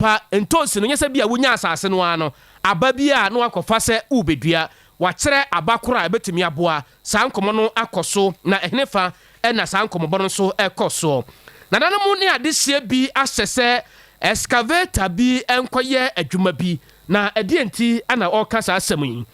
Ampa, ntoosi no, nyɛ sɛ bi a wonya asase no ara no, aba bi a na woakɔfa sɛ worebɛdua. Wɔakyerɛ aba koro a ɛbɛtumi aboa. Saa nkɔmmɔ no akɔ so, na ɛhenefa na saa nkɔmmɔbɔ no nso rekɔ soɔ? Nananom ne adehyeɛ bi ahyɛ sɛ excavator bi nkɔyɛ adwuma bi, na ɛdeɛn nti na wɔreka saa asɛm yi?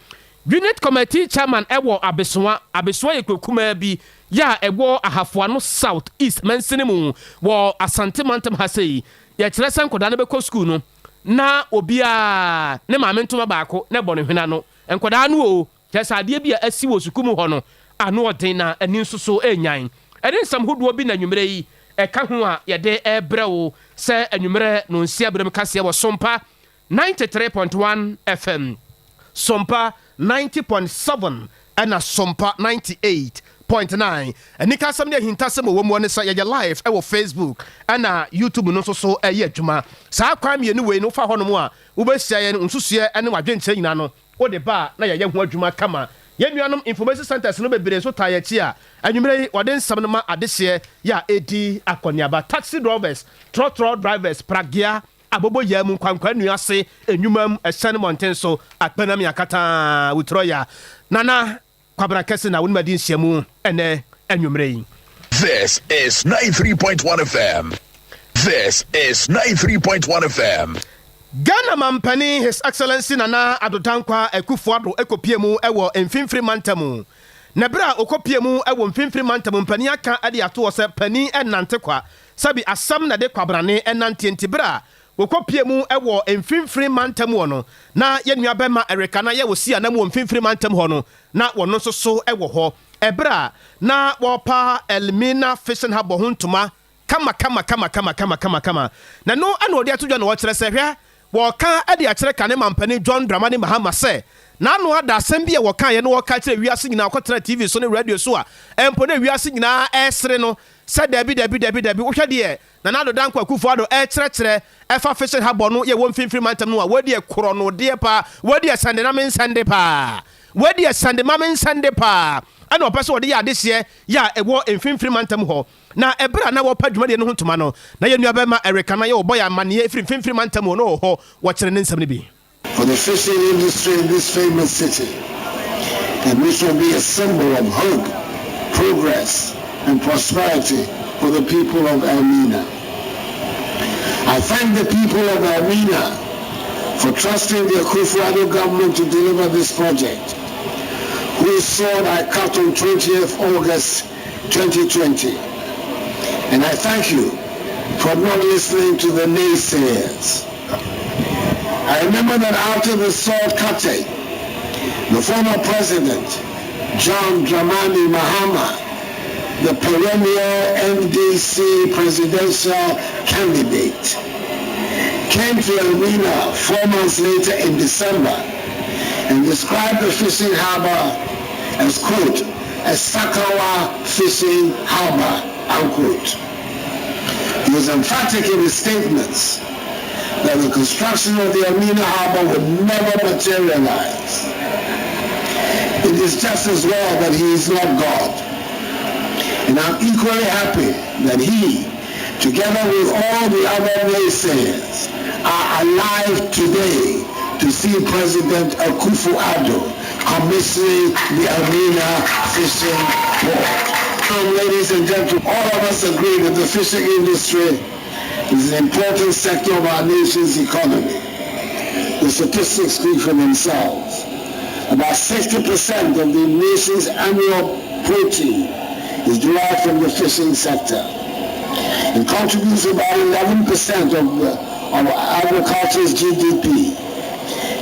Unit Committee Chairman wɔ Abesoa, Abesoa yɛ kuro kumaa bi yɛ a ɛwɔ Ahafoano South East mansini mu wɔ Asante mantam ha sei. Yɛkyerɛ sɛ nkwadaa no bɛkɔ sukuu no na obiara ne maame ntoma baako na ɛbɔ ne hwene ano. Nkwadaa no oo, kyerɛ sɛ adeɛ bi a asi wɔ sukuu mu hɔ no ano ɔden na ani nso so renyan. Ɛne nsɛm hodoɔ bi na anwummerɛ yi ɛka ho a yɛde rebrɛ wo sɛ anwummerɛ nonsia berɛm kaseɛ wɔ Sompa 93.1 FM, Sompa 90.7 ɛna Sompa 98.9. Anikasɛm ne ahintasɛm a ɛwɔ mu ne sɛ yɛyɛ live wɔ Facebook ɛna YouTube no nso so ɛyɛ adwuma. Saa kwan mmienu wei no wofa hɔnom a wobɛhyia yɛn, nsusuɛ ne w'adwenkyerɛ nyinaa no wode ba a na yɛyɛ ho adwuma kama. Yɛn nuanom Information Centres no bebree nso taa yɛn akyi a anwummerɛ yi wɔde nsɛm no ma adehyeɛ yɛ a ɛdi akɔneaba. Taxi drɔvɛs, trɔtrɔ drivers, pragea, aboboyaa mu, nkwankwa nnua ase, nnwuma mu, ɛhyɛn mmɔnten so, akpanam yakataa, wutrɔya. Nana Kwabena Kɛse na wonim adi nhyiamu ɛnnɛ anwummerɛ yi. This is 93.1 FM. This is 93.1 FM. Ghana Mampanin His Excellency Nana Addo Dankwa Akufo-Addo kɔpue mu wɔ Mfimfiri Mantam. Na berɛ a ɔkɔpue mu wɔ Mfimfiri Mantam, mpanin aka de ato hɔ sɛ panin nnante kwa, sɛbi asɛm na ɛde kwabrane nanteɛ nti berɛ a wɔkɔpue mu wɔ Mfimfiri Mantam hɔ no, na yɛn nua bɛma Eric Anayɛ ɔsi anam wɔ Mfimfiri Mantam hɔ no, na wɔno nso so wɔ hɔ. Ɛberɛ a na wɔrepa Elmina Fishing Harbour ho ntoma kama kama kama kama kama kama kama. Na ɛno na ɔde ato dwa na ɔkyerɛ sɛ, hwɛ, wɔreka de akyerɛ kane mampanin John Dramani Mahama sɛ n'ano ada asɛm bi a wɔkaeɛ na wɔka kyerɛ wiase nyinaa, ɔkɔtena TV so ne radio so a mpo na wiase nyinaa resere no sɛ dabi dabi dabi dabi, wohwɛ deɛ Nana Addo Dankwa Akufo Addo rekyerɛkyerɛ ɛfa fishing harbour no yɛ wɔ mfimfini mantam no a, wei deɛ korɔnodeɛ paa, wei deɛ sɛnde na mensɛnde paa, wei deɛ sɛnde ma mensɛnde paa, ɛna ɔpɛ sɛ ɔde yɛ adehyeɛ yɛ a ɛwɔ mfimfini mantam hɔ. Na ɛberɛ a na wɔrepa dwumadie no ho ntoma no, na yɛn nuabarima Eric Anayɛ ɔbɔ yɛn amaneɛ firi mfimfini mantam hɔ, na ɔwɔ hɔ, wɔkyeree ne nsɛm no bi. For the fishing industry in this famous city, and which will be a symbol of hope, progress, and prosperity for the people of Elmina. I thank the people of Elmina for trusting the Akufo-Addo government to deliver this project, whose sword I cut on 20th August 2020. And I thank you for not listening to the naysayers. I remember that after the sword cutting, the former president, John Dramani Mahama, the perennial NDC presidential candidate, came to Elmina four months later in December and described the fishing harbor as, quote, a Sakawa fishing harbor, unquote. He was emphatic in his statements that the construction of the Elmina Harbor would never materialize. It is just as well that he is not God. And I'm equally happy that he, together with all the other naysayers, are alive today to see President Akufo-Addo commissioning the Elmina Fishing Port. Ladies and gentlemen, all of us agree that the fishing industry is an important sector of our nation's economy. The statistics speak for themselves. About 60% of the nation's annual protein is derived from the fishing sector. It contributes about 11% of, the, of agriculture's GDP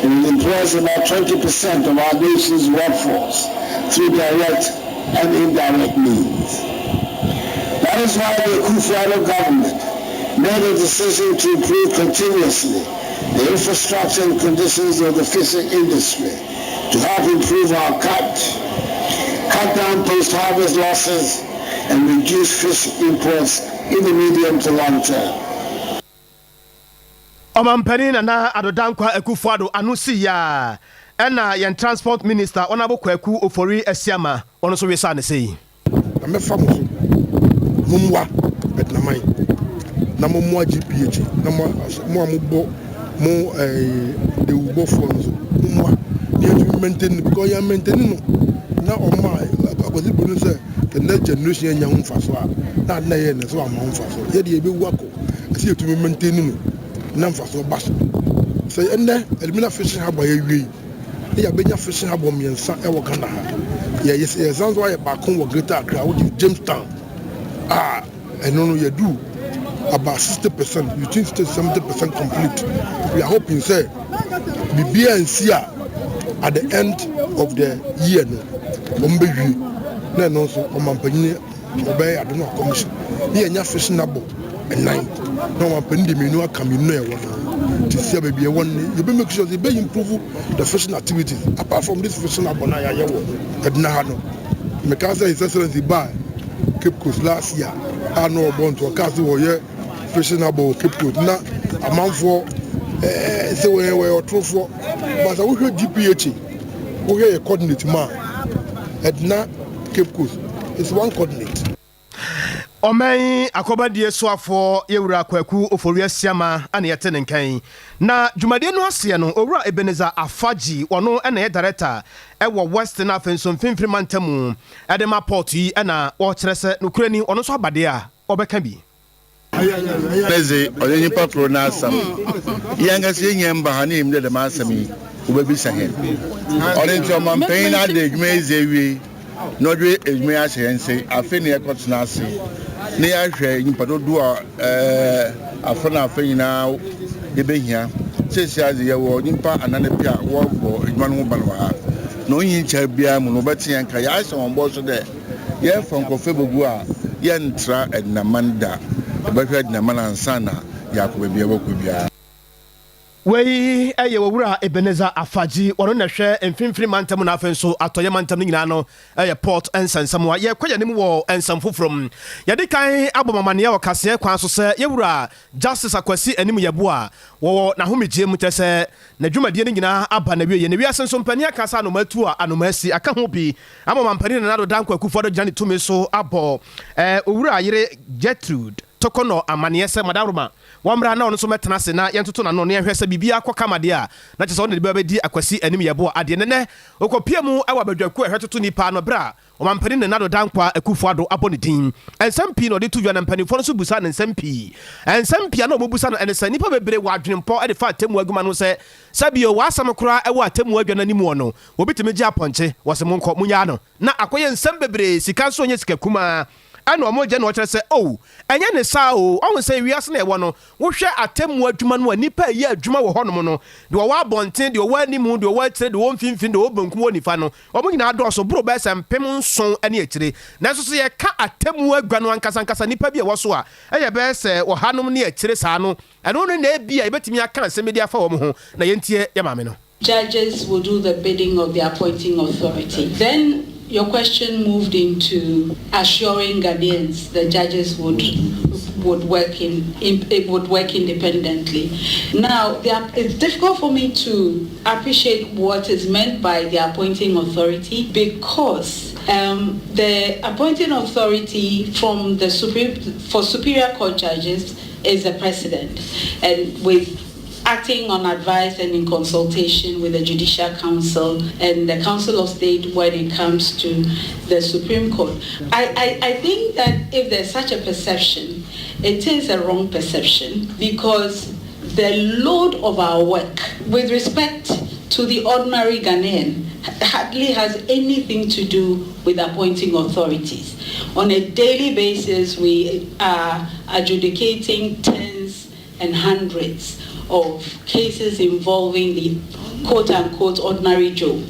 and it employs about 20% of our nation's workforce through direct and indirect means. That is why the Akufo-Addo government made a decision to improve continuously the infrastructure and conditions of the fishing industry to help improve our catch, cut down post-harvest losses, and reduce fish imports in the medium to long term. Ɔmampanin Nana Addo Dankwa Akufo-Addo ano sii a ɛna yɛn Transport Minister Honourable Kwaku Ofori Asiamah ɔno nso wesaa ne sei. Na mɛfa mo so, mommoa Adinaman. Na mommoa GPH na mo mo a mobɔ mo ɛɛ dawubɔfoɔ no nso mommoa na yɛntumi maintain no because yɛn maintain no na ɔmo a Akwasi Broni sɛ the next generation anya ho mfaso a na ade na yɛyɛ no sɛ wama ho mfaso. Yɛde yɛbɛwu akɔ ɛsɛ yɛtumi maintain no na mfasoɔ ba so. Sɛ ɛnnɛ Elmina Fishing Harbour a yɛawie yi na yɛabɛnya fishing harbour mmiɛnsa wɔ Ghana ha. Yɛsan nso ayɛ baako wɔ Greater Accra which is Jamestown a ɛno no yɛdu about 60%, between 60 to 70% complete. We are hoping sɛ biribiara nsi a at the end of the year no wɔn bɛwie na ɛno nso ɔmampanyini ɔbɛyɛ ade no a commission ne yɛnya fishing harbour ɛnan na ɔmampanin de mmienu aka mmienu na ɛwɔ no te sɛ baabi ɛwɔ no yɛbɛ make sure sɛ yɛbɛ improve the fishing activities. Apart from this fishing harbour na yɛayɛ wɔ Ɛdina ha no, meka sɛ His Excellency baa Cape Coast last year a na ɔbɔ nto ɔkaa sɛ wɔyɛ fishing harbour wɔ Cape Coast na amanfoɔ ɛɛ sɛ wɔyɛ wɔyɛ ɔtorofoɔ, but sɛ wohwɛ GPH, wohwɛ yɛ coordinate mu a, Ɛdina Cape Coast is one coordinate. Ɔman akɔbadie soafoɔ yɛwura Kwaku Ofori Asiama ana yɛte ne nkan. Na dwumadie no aseɛ no, Owura Ebenezer Afagye, ɔno ɛna yɛ director ɛwɔ West no afei nso Mfimfini mantamu ɛde ma port yi, ɛna wɔkyerɛ sɛ nokorɛ ni ɔno nso abadeɛ a ɔbɛka bi. Ne dze ɔyɛ nyimpa kor n'asɛm. Yɛn ankasa yɛnyɛ mba ha ne yɛnim dɛ dɛm asɛm yi wobɛbisa hɛn. Ɔno nti ɔmampanyin no ada adwuma yi dze awie na ɔde adwuma yi ahyɛ yɛn nsa. Afei na yɛkɔtena ase na yɛahwɛ nyimpa dodoɔ a afe na afe nyinaa yɛbɛhia. Seesie adze yɛwɔ nyimpa anan bi a wɔrebɔ adwuma no ho ban wɔ ha na onyi nkyɛn biara mu no wɔbɛte yɛn ka. Yɛahyɛ wɔn bɔ so dɛ yɛrefa nkurɔfoɔ bɛgu a yɛntra Adinaman da, yɛbɛhwɛ Adinaman ansa na yɛakɔ baabi a yɛbɛkɔ biara. Wei ɛyɛ Wɔwura Ebenezer Afagye, ɔno na hwɛ Mfimfini mantam no afei nso Atɔyɛ mantam no nyinaa no ɛyɛ port nsɛnsɛm a yɛkɔ yɛnim wɔ nsɛm foforɔ mu. Yɛde kan abɔ mamaneɛ wɔ kaseɛ kwan so sɛ yɛwura Justice Akwasi Anim Yɛboa wɔwɔ n'ahomegye mu, kyerɛ sɛ n'adwumadie no nyinaa aba na wie. Na wiase nso mpanin aka sɛ anoma atu a anoma asi aka ho bi ama ɔmampanin Nana Addo Dankwa Akufo-Addo gyina ne tumi so abɔ Owura yere Gertrude Tɔkɔnɔ amanneɛ sɛ Madaroma wɔmmra na ɔno nso mɛtena ase na yɛntoto n'ano na yɛnhwɛ sɛ biribiara kɔ kama deɛ a, na kyerɛ sɛ ɔno de bɛbɛdi Akwasi Anim Yɛboa adeɛ. Nɛnɛ ɔkɔpie mu wɔ abadwakuo a ɛhwɛ toto nnipa no berɛ a ɔmampanin Nana Addo Dankwa Akufo-Addo abɔ ne din. Nsɛm pii na ɔde to dwa na mpanimfoɔ no nso busa ne nsɛm pii. Nsɛm pii a na wɔbusa no ɛne sɛ nnipa bebree wɔ adwenempɔ de fa atemmuo adwuma no sɛ sɛbio w'asɛm koraa ɛwɔ atemmuo adwa no anim wɔ no obi tumi gye apɔnkye wɔ sɛ monkɔ monyaa no na akɔyɛ nsɛm bebree, sika nso nyɛ sika kumaa ɛna ɔmo gye na ɔkyerɛ sɛ o ɛnyɛ ne saa o. Ɔho sɛ wiase na ɛwɔ no, wohwɛ atemmuo adwuma no a, nipa ɛyɛ adwuma wɔ hɔnom no, deɛ ɔwɔ abɔnten, deɛ ɔwɔ anim, deɛ ɔwɔ akyire, deɛ ɔwɔ mfimfini, deɛ ɔwɔ benkum, wɔ nifa no, wɔn nyinaa dɔɔso boro bɛyɛ sɛ 7000 ne akyire. Nanso sɛ yɛka atemmuo adwa no ankasa ankasa, nipa bi a ɛwɔ so a ɛyɛ bɛyɛ sɛ ɔhanom ne akyire saa no, ɛno no na ebi a yɛbɛtumi aka asɛm bi de afa wɔn ho. Na yɛntie yɛ maame no. Judges will do the bidding of the appointing authority. Then your question moved into assuring Ghanaians the judges would work independently. Now, it's difficult for me to appreciate what is meant by the appointing authority because the appointing authority from the supreme for superior court judges is the president, and with acting on advice and in consultation with the Judicial Council and the Council of State when it comes to the Supreme Court. I think that if there's such a perception, it is a wrong perception because the load of our work with respect to the ordinary Ghanaian hardly has anything to do with appointing authorities. On a daily basis, we are adjudicating tens and hundreds of cases involving the quote-unquote ordinary Joe.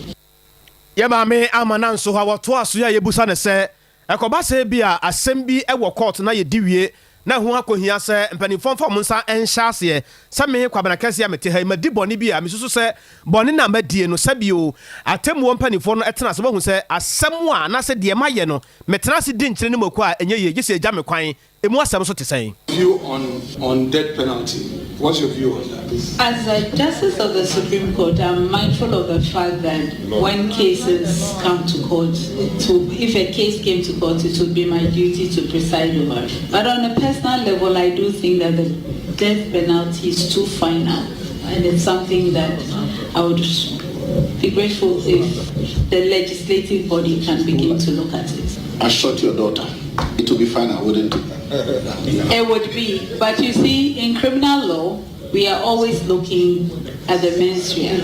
Yɛ maame ama na nso hɔ a wɔtoa so yɛ a yɛbusa ne sɛ ɛkɔba sɛ bi a asɛm bi wɔ court na yɛdi wie na ho akɔhia sɛ mpanimfoɔ mfa ɔmo nsa nhyɛ aseɛ sɛ me Kwabena Kɛseɛ a mete ha yi madi bɔne bi a mesusu sɛ bɔne na madie no, sɛbio atemmuo mpanimfoɔ no ɛtena ase wɔhu sɛ asɛm a anaasɛ deɛ mayɛ no metena ase di nkyerɛ no mu akɔ a ɛnyɛ yie gye sɛ ɛgya me kwan, ɛmu asɛm so te sɛn? View on death penalty. What's your view on that? As a justice of the Supreme Court, I'm mindful of the fact that when cases come to court, to, if a case came to court, it would be my duty to preside over it. But on a personal level, I do think that the death penalty is too final, and it's something that I would be grateful if the legislative body can begin to look at it. I shot your daughter. It would be final, wouldn't it? It would be. But you see, in criminal law, we are always looking at the mens rea,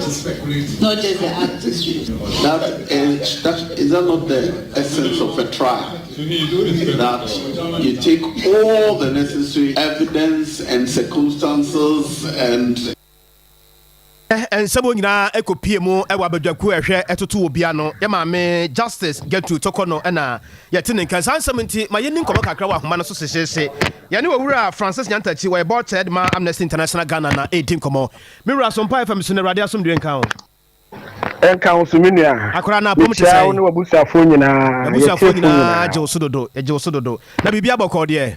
not just the actus reus. That is, that, is that not the essence of a trial? That you take all the necessary evidence and circumstances and Nsɛm nyinaa kɔpie mu wɔ abadwakuo a ɛhwɛ ɛtoto obi ano. Yɛ maame Justice Gertrude Torkornoo na yɛte ne nka. Saa nsɛm nti ma yɛnni nkɔmmɔ kakra wɔ ahoma no so hyehyeehye. Yɛne Owura Francis Nyantakyi, wɔyɛ board chair de ma Amnesty International Ghana na ɛredi nkɔmmɔ. Me wura, Sompa FM so no, Awurade asomdwoe nka wo. Ɛnka wo so, me nua. Akora na apɔm te Mekyia sɛn? wo ne w'abusuafoɔ nyinaa, Abusuafoɔ yɛtiefoɔ nyinaa nyinaa. gye wo so dodo, yɛgye wo so dodo. Na biribi abɔkɔɔ deɛ?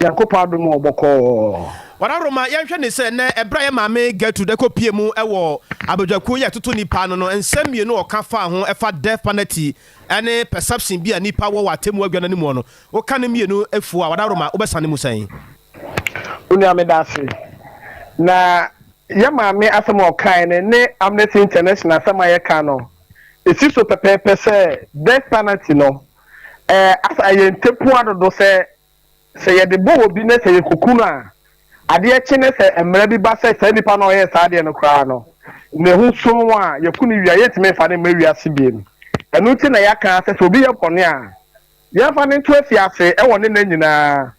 Nyankopɔn adom a ɔbɔkɔɔ. Wadaroma, yɛnhwɛ ne sɛ nnɛ ɛberɛ a yɛ maame Gertrude ɛkɔpie mu ɛwɔ abadwakuo yi a ɛtoto nipa no no, nsɛm mmienu a ɔka faa ho ɛfa death penalty ɛne perception bi a nipa wɔ wɔ atemmu adwa no anim no, woka ne mmienu afuo a, wadaroma, wobɛsane mu sɛn? Wo nua, meda ase. Na yɛ maame asɛm a ɔkae no ne Amnesty International asɛm a yɛka no, ɛsi so pɛpɛɛpɛ sɛ death penalty no, asa ɛyɛ ntɛpu adodo sɛ yɛde bɔ obi ne sɛ yɛkuku no a, adeɛ kye ne sɛ mmerɛ bi ba sɛ saa nipa no a ɔyɛ saa adeɛ no koraa no ne ho so a yɛku no wie a, yɛntumi mfa ne mma wiase biem. Ɛno nti na yɛaka sɛ obi yɛ bɔne a, yɛmfa ne nto afiase ɛwɔ ne nna nyinaa.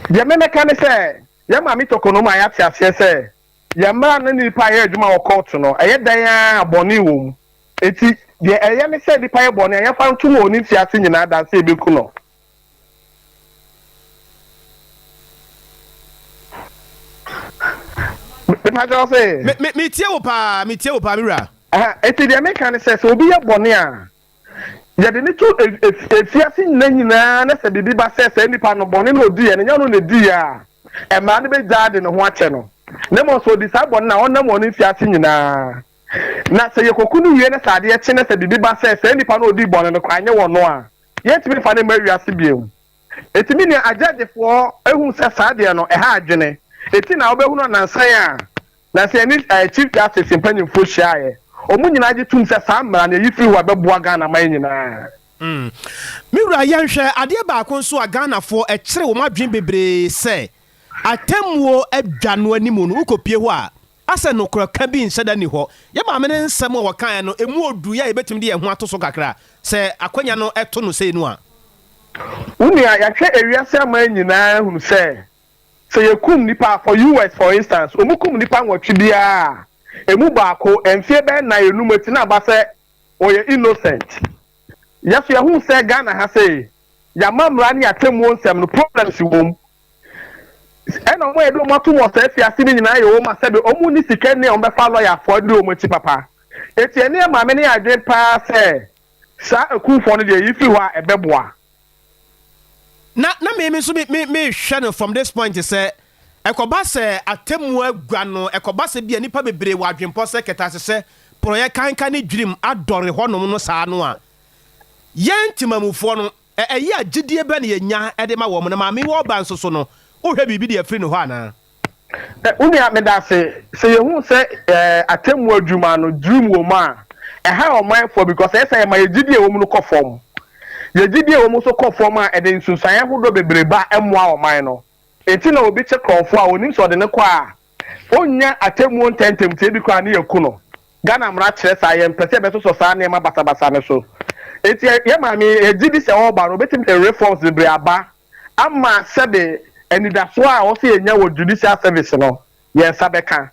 Deɛ memɛka ne sɛ yɛn maame Torkornoo mu a yɛate aseɛ sɛ yɛn mmara no, nipa yɛ adwuma wɔ court no, ɛyɛ dan a bɔne wɔ mu. Eti deɛ ɛyɛ ne sɛ nipa yɛ bɔne a, yɛmfa nto wɔ ne mfiase nyinaa danse ebeku no. Mepakyɛw sɛ Me me metie wo paa, metie wo paa, me wura. Eti deɛ meka ne sɛ obi yɛ bɔne a, yɛde ne to efiase nyina nyinaa na sɛ biribi ba sɛ saa nipa no bɔne na odi yɛ no, nyɛ no na edi yɛ a, mmara no bɛgyaa de ne ho akyɛ no. Na mmom sɛ odi saa bɔne na ɔnam wɔn mfiase nyinaa na sɛ yɛkɔku no wie na sɛ adeɛ kye na sɛ biribi ba sɛ saa nipa no odi bɔne no koraa nyɛ wɔn no a, yɛntumi fa ne mma wiase bio. Eti mi nua, agyagyefoɔ ehu sɛ saa deɛ no ɛha adwene. Eti na wobɛhunu anansan a na sɛ yɛne Chief Justice mpanyinfoɔ hyiaeɛ, wɔn nyinaa gye tom sɛ saa mmara no yɛyi firi hɔ a, ɛbɛboa Ghana man nyinaa. Me wura, yɛnhwɛ adeɛ baako nso a Ghanafoɔ ɛkyere wɔn adwene bebree sɛ atemmuo adwa no anim no, wokɔpie hɔ a, asɛ nokorɛ ka bi nhyɛ da ni hɔ. Yɛ maame ne nsɛm a wɔkaeɛ no, ɛmu odu yɛ a yɛbɛtumi de yɛn ho ato so kakra sɛ akwanya no ɛto no sei no a? Wo nua, yɛahwɛ ewiase aman nyinaa hunu sɛ yɛkum nipa, for US for instance, ɔmu kum nipa 8 biara, emu baako mfie bɛyɛ 4 enum akyi na aba sɛ ɔyɛ innocent. Yɛso yɛhu sɛ Ghana ha sɛ yɛama mmara ne atemmuo nsɛm no, problems wɔ mu. Ɛna ɔmo a yɛde ɔmo ato wɔ saa afiase no nyinaa yɛ wɔn a sɛbi ɔmo ni sika ni a ɔmo bɛfa lɔyafoɔ de ɔmo akyi papa. Eti ɛne yɛ maame ne yɛ adwene paa sɛ saa akumfoɔ no deɛ, yi firi hɔ a, ɛbɛboa. Na me nso me mehwɛ no from this point sɛ ɛkɔba sɛ atemmu agua no, ɛkɔba sɛ bia nipa bebree wɔ adwempɔ sɛ kɛtɛasehyɛ, porɔyɛ kankan ne dwirim adɔre hɔnom no saa no a, yɛn temamufoɔ no, ɛyɛ a gyidie bɛ ne yɛnya ɛde ma wɔn? Na maame wɔ ɔba nso so no, wohwɛ biribi de afiri ne hɔ anaa? Wo nua, meda ase. Sɛ yɛhu sɛ atemmu adwuma no dwirim wɔ mu a, ɛha ɔmanfoɔ because ɛyɛ sɛ yɛma yɛ gyidie wɔ mu no kɔ fam. Yɛ gyidie wɔ mu nso kɔ fam a, ɛde nsunsuaneɛ ahodoɔ bebree ba ɛmmoa ɔman no. Enti na obi kye korɔmfoɔ a, onim sɛ ɔde ne kɔ a, ɔnnya atemmuo ntɛmntɛm, tie bi koraa ne yɛku no. Ghana mmara kyerɛ saa. Yɛmpɛ sɛ yɛbɛsosɔ saa nneɛma basabasa no so. Enti yɛ maame, yɛgye di sɛ ɔreba no, obɛtumi de reforms bebree aba ama sɛbe anidasoɔ a ɔsɛ yɛnya wɔ judicial service no, yɛn nsa bɛka.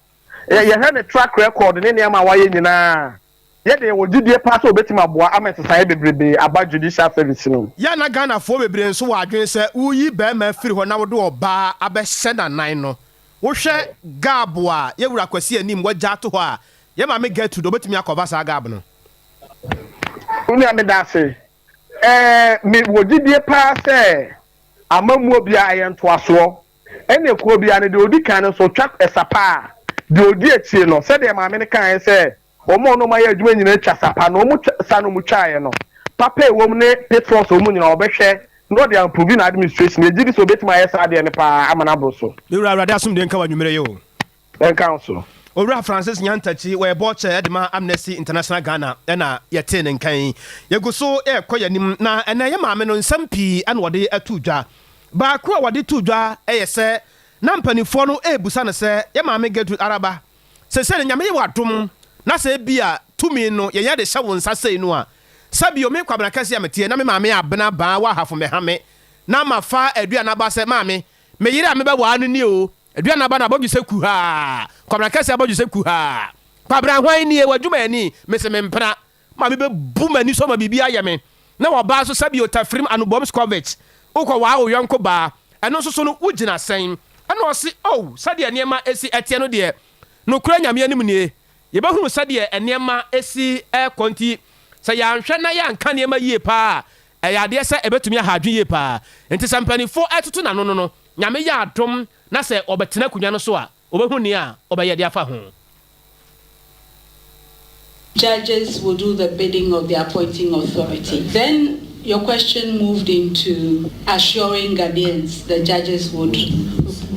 Yɛhwɛ ne track record ne nneɛma a wayɛ nyinaa, yɛde yɛwɔ gyidie paa sɛ obɛtumi aboa ama nsesaeɛ bebrebe aba judicial service no. Yɛ na Ghanafoɔ bebree nso wɔ adwene sɛ woyi bɛrima firi hɔ na wode ɔbaa abɛhyɛ n'anan no, wohwɛ gap a yɛwura Kwasi anim wagya ato hɔ a, yɛ maame Gertrude obɛtumi akɔva saa gap no? Wo nua, meda ase. Me wɔ gyidie paa sɛ amammuo bia ɛyɛ ntoasoɔ. Ɛna ekuo biara no, deɛ odi kan no nso otwa ɛsa pa a, deɛ odi akyire no, sɛdeɛ maame no kaeɛ sɛ wɔn a wɔn ayɛ adwuma nyinaa twa sa pa no, wɔn twa sa no wɔn twaeɛ no, papa a ɛwɔ mu ne pitfalls a wɔn nyinaa wɔbɛhwɛ na ɔde improve na administration. Yɛgye di sɛ obetumi ayɛ saa adeɛ no paa ama no aboro so. Me wura, Awurade asomdwoe nka wo anwummere yi o. Ɛnka wo so. Owura Francis Nyantakyi, wɔyɛ board chair de ma Amnesty International Ghana na yɛtee ne nka yi. Yɛgu so rekɔ yɛn anim na ɛnnɛ yɛn maame no nsɛm pii na ɔde ato dwa. Baako a ɔde too dwa yɛ sɛ na mpanimfoɔ no rebisa no sɛ, Yɛn maame Gertrude Araba, seesei no Nyame yɛ wo adom na sɛ ebia tumi no yɛn de hyɛ wo nsa sei no a, sɛ bio me Kwabena kɛseɛ a meteɛ na me maame Abena Baa wɔ Ahafo mmɛha me na mafa aduane aba sɛ maame, me yere a mebɛwaa no nie o, Aduan aba no abɔdwesɛ kuhaa. Kwabena kɛse abɔdwesɛ kuhaa. Kwabena hwan nie? W'adwumayɛni? Mese mempena. Maame bɛbu m'ani so ama biribi ayɛ me. Na wɔbaa nso sɛbi otafirim anobom skovich. Wokɔ waa wo yɔnko baa. Ɛno nso so no wogyina sɛn? Ɛna ɔse oh sɛdeɛ nneɛma si teɛ no deɛ nokorɛ Nyame anim nie. Yɛbɛhunu sɛdeɛ nneɛma si rekɔ nti sɛ yɛanhwɛ na yɛanka nneɛma yie paa a ɛyɛ adeɛ sɛ ɛbɛtumi aha adwene yie paa. Nti sɛ mpaninfoɔ retoto n'ano no no Nyame yɛ adom na sɛ ɔbɛtena akonnwa no so a, ɔbɛhu nea ɔbɛyɛ de afa ho. Judges will do the bidding of the appointing authority. Then your question moved into assuring Ghanaians the judges would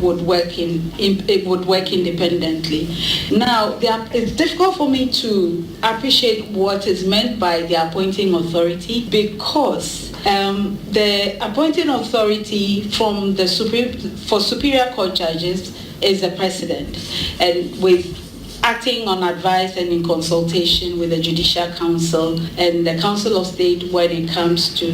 would work in, in it would work independently. Now, there, it's difficult for me to appreciate what is meant by the appointing authority because um, the appointing authority from the Supreme for Superior Court judges is the president, and with acting on advice and in consultation with the Judicial Council and the Council of State when it comes to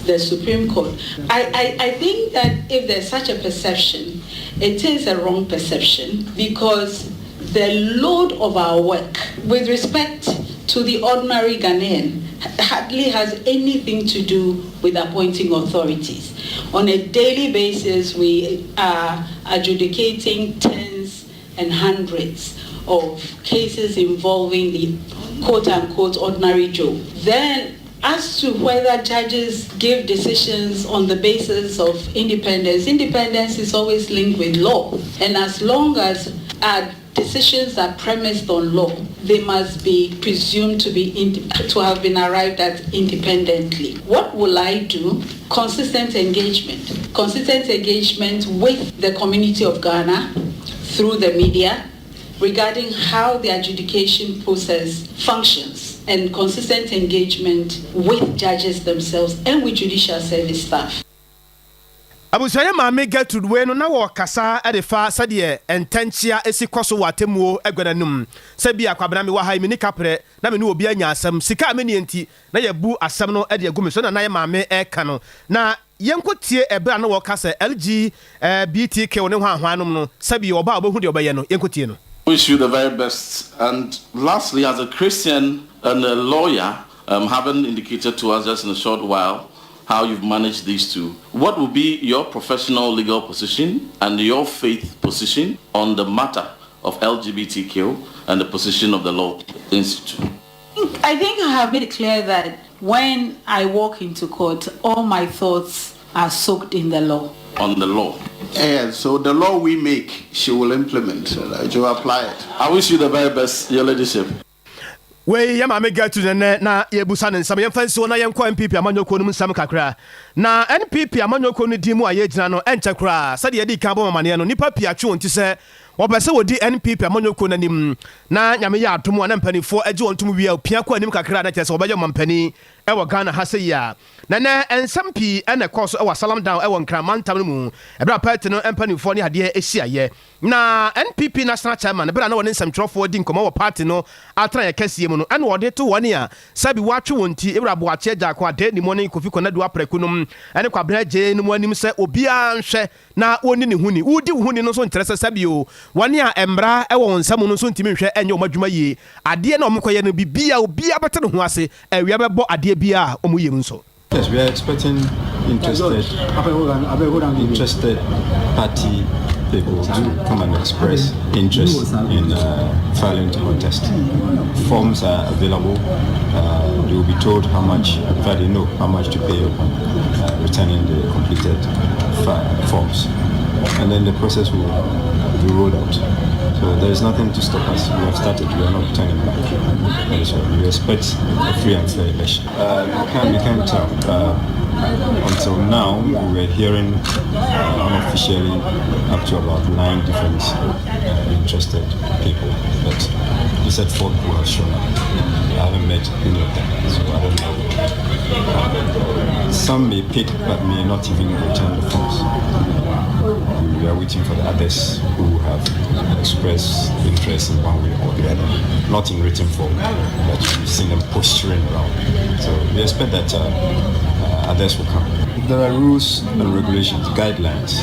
the Supreme Court. I, I, I think that if there's such a perception, it is a wrong perception because the load of our work with respect to the ordinary Ghanaian hardly has anything to do with appointing authorities. On a daily basis, we are adjudicating tens and hundreds of cases involving the quote-unquote ordinary Joe. Then as to whether judges give decisions on the basis of independence, independence is always linked with law. And as long as our decisions are premised on law, they must be presumed to be to have been arrived at independently. What will I do? Consistent engagement. Consistent engagement with the community of Ghana through the media regarding how the adjudication process functions and consistent engagement with judges themselves and with judicial service staff. Abusua yɛ Maame Gertrude wei no na wɔkasa de fa sɛdeɛ ntɛnkyea si kɔ so wɔ atemmuo agua no anim. Sɛ bi a Kwabena mewɔ ha yi menni kaprɛ na me ne obi anya asɛm, sika a mennie nti na yɛabu asɛm no de agu me so na na yɛ maame reka no. Na yɛnkɔ tie ɛberɛ a na wɔka sɛ LGBTQ ne hwan hwan nom no sɛbi ɔba a ɔbɛhu deɛ ɔbɛyɛ no yɛnkɔ tie no. Wish you the very best. And lastly, as a Christian and a lawyer, um, having indicated to us just in a short while how you've managed these two, what will be your professional legal position and your faith position on the matter of LGBTQ and the position of the Law Institute? I think I have made it clear that when I walk into court, all my thoughts are soaked in the law. On the law. Yeah, so the law we make, she will implement, she will apply it. I wish you the very best, your ladyship. Wei yɛ Maame Gertrude nnɛ na yɛrebusa no nsɛm. Yɛmfa nsi hɔ na yɛnkɔ NPP amanyɔkuo no mu nsɛm kakra. Na NPP amanyɔkuo no din mu a yɛregyina no, ɛnkyɛ koraa, sɛdeɛ yɛdii kan bɔɔ mo amaneɛ no, nnipa pii atwe wɔn ti sɛ wɔpɛ sɛ wɔdi NPP amanyɔkuo no anim. Na Nyame yɛ adom a na mpaninfoɔ gye wɔn tom wie a, pia kɔ anim kakra a na kyerɛ sɛ wɔbɛyɛ ɔmampanin wɔ Ghana ha sei a. Na nnɛ nsɛm pii na ɛkɔɔ so wɔ Asalam Down wɔ Nkran mantam no mu ɛberɛ a party no mpaninfoɔ ne adeɛ hyiaeɛ. Na NPP National Chairman berɛ a na ɔne nsɛmtwerɛfoɔ redi nkɔmmɔ wɔ party no atenaeɛ kɛseɛ mu no ɛna ɔde to wɔn a sɛbi wɔatwe wɔn ti, Ewura Boakye Agyarko Adanimo ne Kofi Konadu Apraku nom ne Kwabena Adjei nom anim sɛ obiara nhwɛ na wɔnni ne ho ni. Wodi wo ho ni no nso nkyerɛ sɛ sɛbi o, wɔn a mmara wɔ wɔn nsa mu no nso ntumi nhwɛ nyɛ wɔn adwuma yie. Adeɛ no a wɔkɔyɛ no biribiara obiara bɛte ne ho ase, awia bɛbɔ adeɛ biara a wɔyɛ mu nso. Yes, we are expecting interested, interested party people to come and express interest in uh, filing to contest. Forms are available. Uh, they will be told how much, in fact, they know how much to pay upon uh, returning the completed forms. And then the process will be rolled out. So there is nothing to stop us. We have started. We are not turning back. And so we expect a free and fair election. Uh, you, can't, you can't tell. Uh, until now, we were hearing uh, unofficially up to about nine different uh, interested people. But you said four people have shown up. I haven't met any of them, so I don't know. Some may pick, but may not even return the forms. We are waiting for the others who have expressed interest in one way or the other. Not in written form, but we've seen them posturing around. So we expect that uh, uh, others will come. There are rules and regulations, guidelines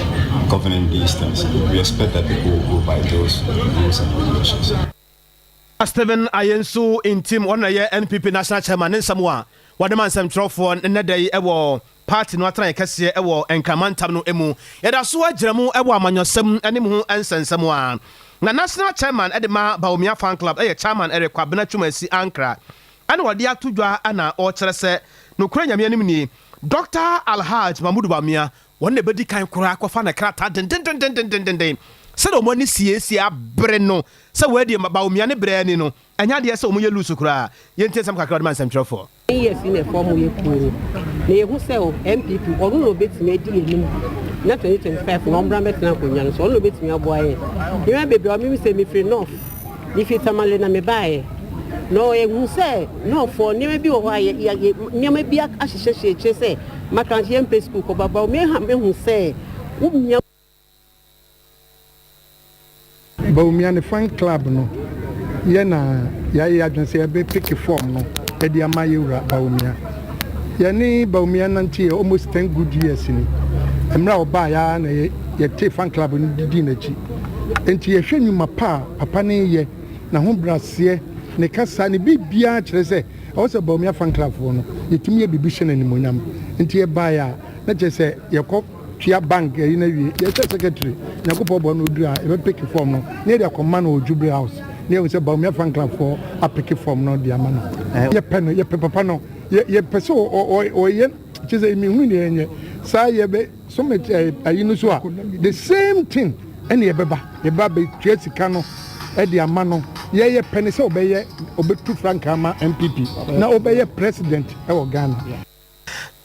governing these things. We expect that people will go by those rules and regulations. Stephen Ayensu Ntim, ɔno na ɛyɛ NPP National Chairman ne nsɛm a wɔde ma nsɛmtwerɛfoɔ nnɛ da yi wɔ party no atenaeɛ kɛseɛ wɔ Nkran mantam no mu. Yɛda so agyina mu wɔ amanyɔsɛm ne mu ho nsɛnsɛm a na National Chairman de ma Bawumia Fan Club yɛ Chairman Eric Kwabena Twumasi Ankrah ɛna wɔde ato dwa na ɔrekyerɛ sɛ nokorɛ Nyame anim nie Dɔkta Alhaj Mahmudu Bawumia wɔn na ɛbɛdi kan koraa akɔfa ne krataa dendendendendenden sɛdeɛ wɔn ani siesie abere no sɛ wɔadie Bawumia ne berɛ ani no ɛnyɛ adeɛ sɛ wɔn yɛ loose koraa. Yɛntie nsɛm kakra wɔde ma nsɛmtwerɛfoɔ. Years yi na ɛfɔm yɛ kuo no na yɛhu sɛ o NPP ɔno na ɔbɛtumi adi yɛn anim na 2025 na ɔmmra mmɛtena akonnwa no so ɔno na ɔbɛtumi aboa yɛn nneɛma bebree ɔmem sɛ mefiri North mefiri Tamale na mebaeɛ na yɛhu sɛ Northfoɔ nneɛma bi wɔ hɔ a yɛ nneɛma bi ahyehyɛhyɛ akyire sɛ makankye yɛmpɛ sukuu kɔ baba mehu sɛ womia Bawumia ne fan club no yɛ na yɛayɛ yɛn adwene sɛ yɛbɛ peke form no de ama yɛ wura Bawumia. Yɛne Bawumia nante yɛ almost 10 good years ni. Mmerɛ a ɔbaa yɛ ara na yɛtee fan club no de dii n'akyi. Enti yɛhwɛ nnwuma pa a papa no reyɛ, n'ahobraseɛ, ne kasa, ne biribiara kyerɛ sɛ ɛwɔ sɛ Bawumia fan club foɔ no yɛtumi yɛ biribi hyɛ no animuonyam. Enti yɛbaeɛ a na kyerɛ sɛ yɛkɔ tua bank ayi no awie, yɛsɛ secretary Nyankopɔn boa no oduru a yɛbɛ peke form no na yɛde akɔma no wɔ Jubilee House na yɛahu sɛ Bawumia fan club foɔ apeke form no de ama no. Yɛpɛ no, yɛpɛ papa no, yɛpɛ sɛ ɔyɛ kyerɛ sɛ mehunu deɛ yɛnyɛ saa yɛbɛ summit ayi no so a the same thing ɛne yɛbɛba yɛbɛba bɛtua sika no de ama no yɛyɛ pɛ ne sɛ ɔbɛyɛ ɔbɛtu frankaa ama NPP na ɔbɛyɛ president ɛwɔ Ghana.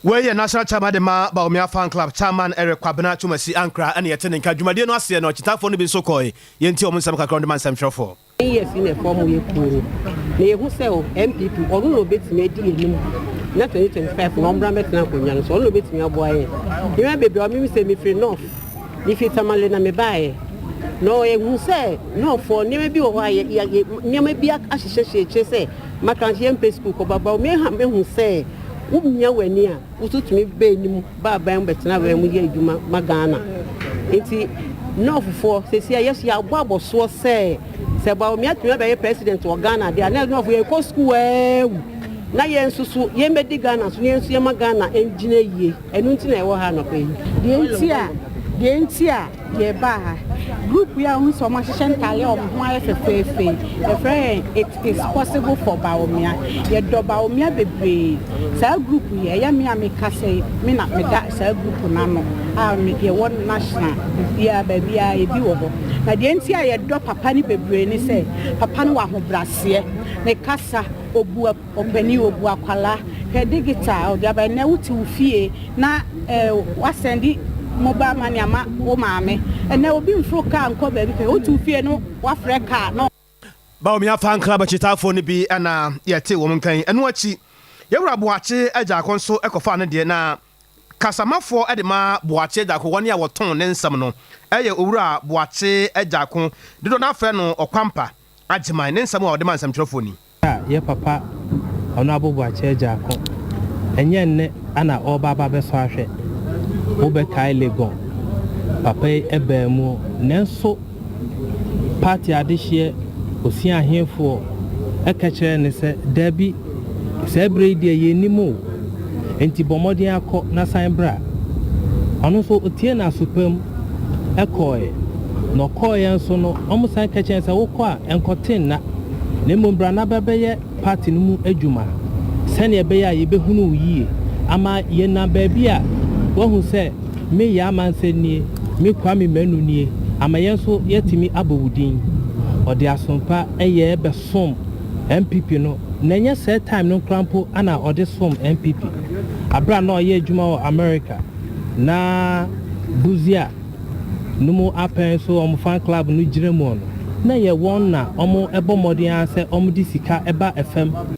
Wei yɛ National Chairman de ma Bawumia Fan Club, Chairman Eric Kwabena Twumasi Ankrah ɛna yɛte ne nka. Dwumadie no aseɛ no, akyitaafoɔ no bi nso kɔe. Yɛntie wɔn nsɛm kakra wɔde ma nsɛmtwerɛfoɔ. Years yi na ɛfɔm yɛ kuo no na yɛhu sɛ o NPP ɔno na ɔbɛtumi adi yɛn anim na 2025 na ɔmmra mmɛtena akonnwa no so ɔno na ɔbɛtumi aboa yɛn nneɛma bebree ɔmem sɛ mefiri North mefiri Tamale na mebaeɛ na yɛhu sɛ Northfoɔ nneɛma bi wɔ hɔ a yɛ nneɛma bi ahyehyɛhyɛ akyire sɛ maka yɛmpɛ sukuu kɔ baba mehu sɛ Womia w'ani a, wo nso tumi ba anim ba aban mu bɛtena aban mu yɛ adwuma ma Ghana. Nti Northfoɔ seesei a yɛso yɛabɔ abɔsoɔ sɛ sɛ Bawumia tumi abɛyɛ president wɔ Ghana deɛ a na North yɛkɔ sukuu aawu na yɛn nso so yɛmmɛdi Ghana so na yɛn nso yɛma Ghana ngyina yie. Ɛno nti na yɛwɔ ha anɔpa yi. Deɛ nti a deɛ nti a Yɛbaa ha. Group yi a wohu sɛ wɔahyehyɛ ntaade a wɔn ho ayɛ fɛfɛɛfɛ yi, yɛfrɛ yɛn It is Possible for Bawumia. Yɛdɔ Bawumia bebree. Saa group yi, ɛyɛ me a mekasa yi, me na meda saa group no ano a me yɛwɔ national, biribiara, baabiara ebi wɔ hɔ. Na deɛ nti a yɛdɔ papa no bebree ne sɛ, papa no wɔ ahobrɛaseɛ, ne kasa, ɔbu Ɔpanin obu akwadaa. Hwɛ digital a ɔde aba ɛnɛ wote wo fie na eh, wasɛnde mobile money ama wo maame. Ɛnɛ obi mforo kaa nkɔ baabi pɛ wote wo fie no wafrɛ kaa na. Bawumia Fan Club akyitaafoɔ no bi na yɛtee wɔn nka yi. Ɛno akyi, Yɛwura Boakye Agyarko nso kɔfaa ne deɛ na kasamafoɔ de ma Boakye Agyarko, wɔn a wɔtɔn ne nsɛm no yɛ Owura Boakye Agyarko, dodoɔ no ara frɛ no Ɔkwampa Agyeman, ne nsɛm a ɔde ma nsɛmtwerɛfoɔ ni. A yɛ papa Honourable Boakye Agyarko, ɛnyɛ nnɛ na ɔreba aba abɛsɔ ahwɛ. Wo bɛkae Legon papa yi baa mu nanso party adehyeɛ Osia Ahefoɔ ka kyerɛɛ no sɛ daabi saa berɛ yi deɛ yɛnnim wo enti bɔ mmɔden ara kɔ na san bra. Ɔno nso ɔtiee no aso pa mu kɔeɛ na ɔkɔeɛ nso no wɔsan ka kyerɛɛ no sɛ wokɔ a nkɔte nna. na mmom bra na bɛbɛyɛ party no mu adwuma sɛnea ɛbɛyɛ a yɛbɛhunu wo yie ama yɛnam baabi a woahu sɛ me Yaa Mansah nie, Me Kwame Manu nie, ama yɛn nso yɛatumi abɔ wo din. Ɔde asompa yɛɛ bɛsom NPP no, na ɛnyɛ sɛɛ time no koraa mpo na ɔde som NPP. Aberɛ a na ɔyɛ adwuma wɔ America, na Busia no mu apɛn so wɔn fan club no gyina mu no, na ɛyɛ wɔn na wɔbɔ mmɔden ara sɛ wɔde sika ba fam.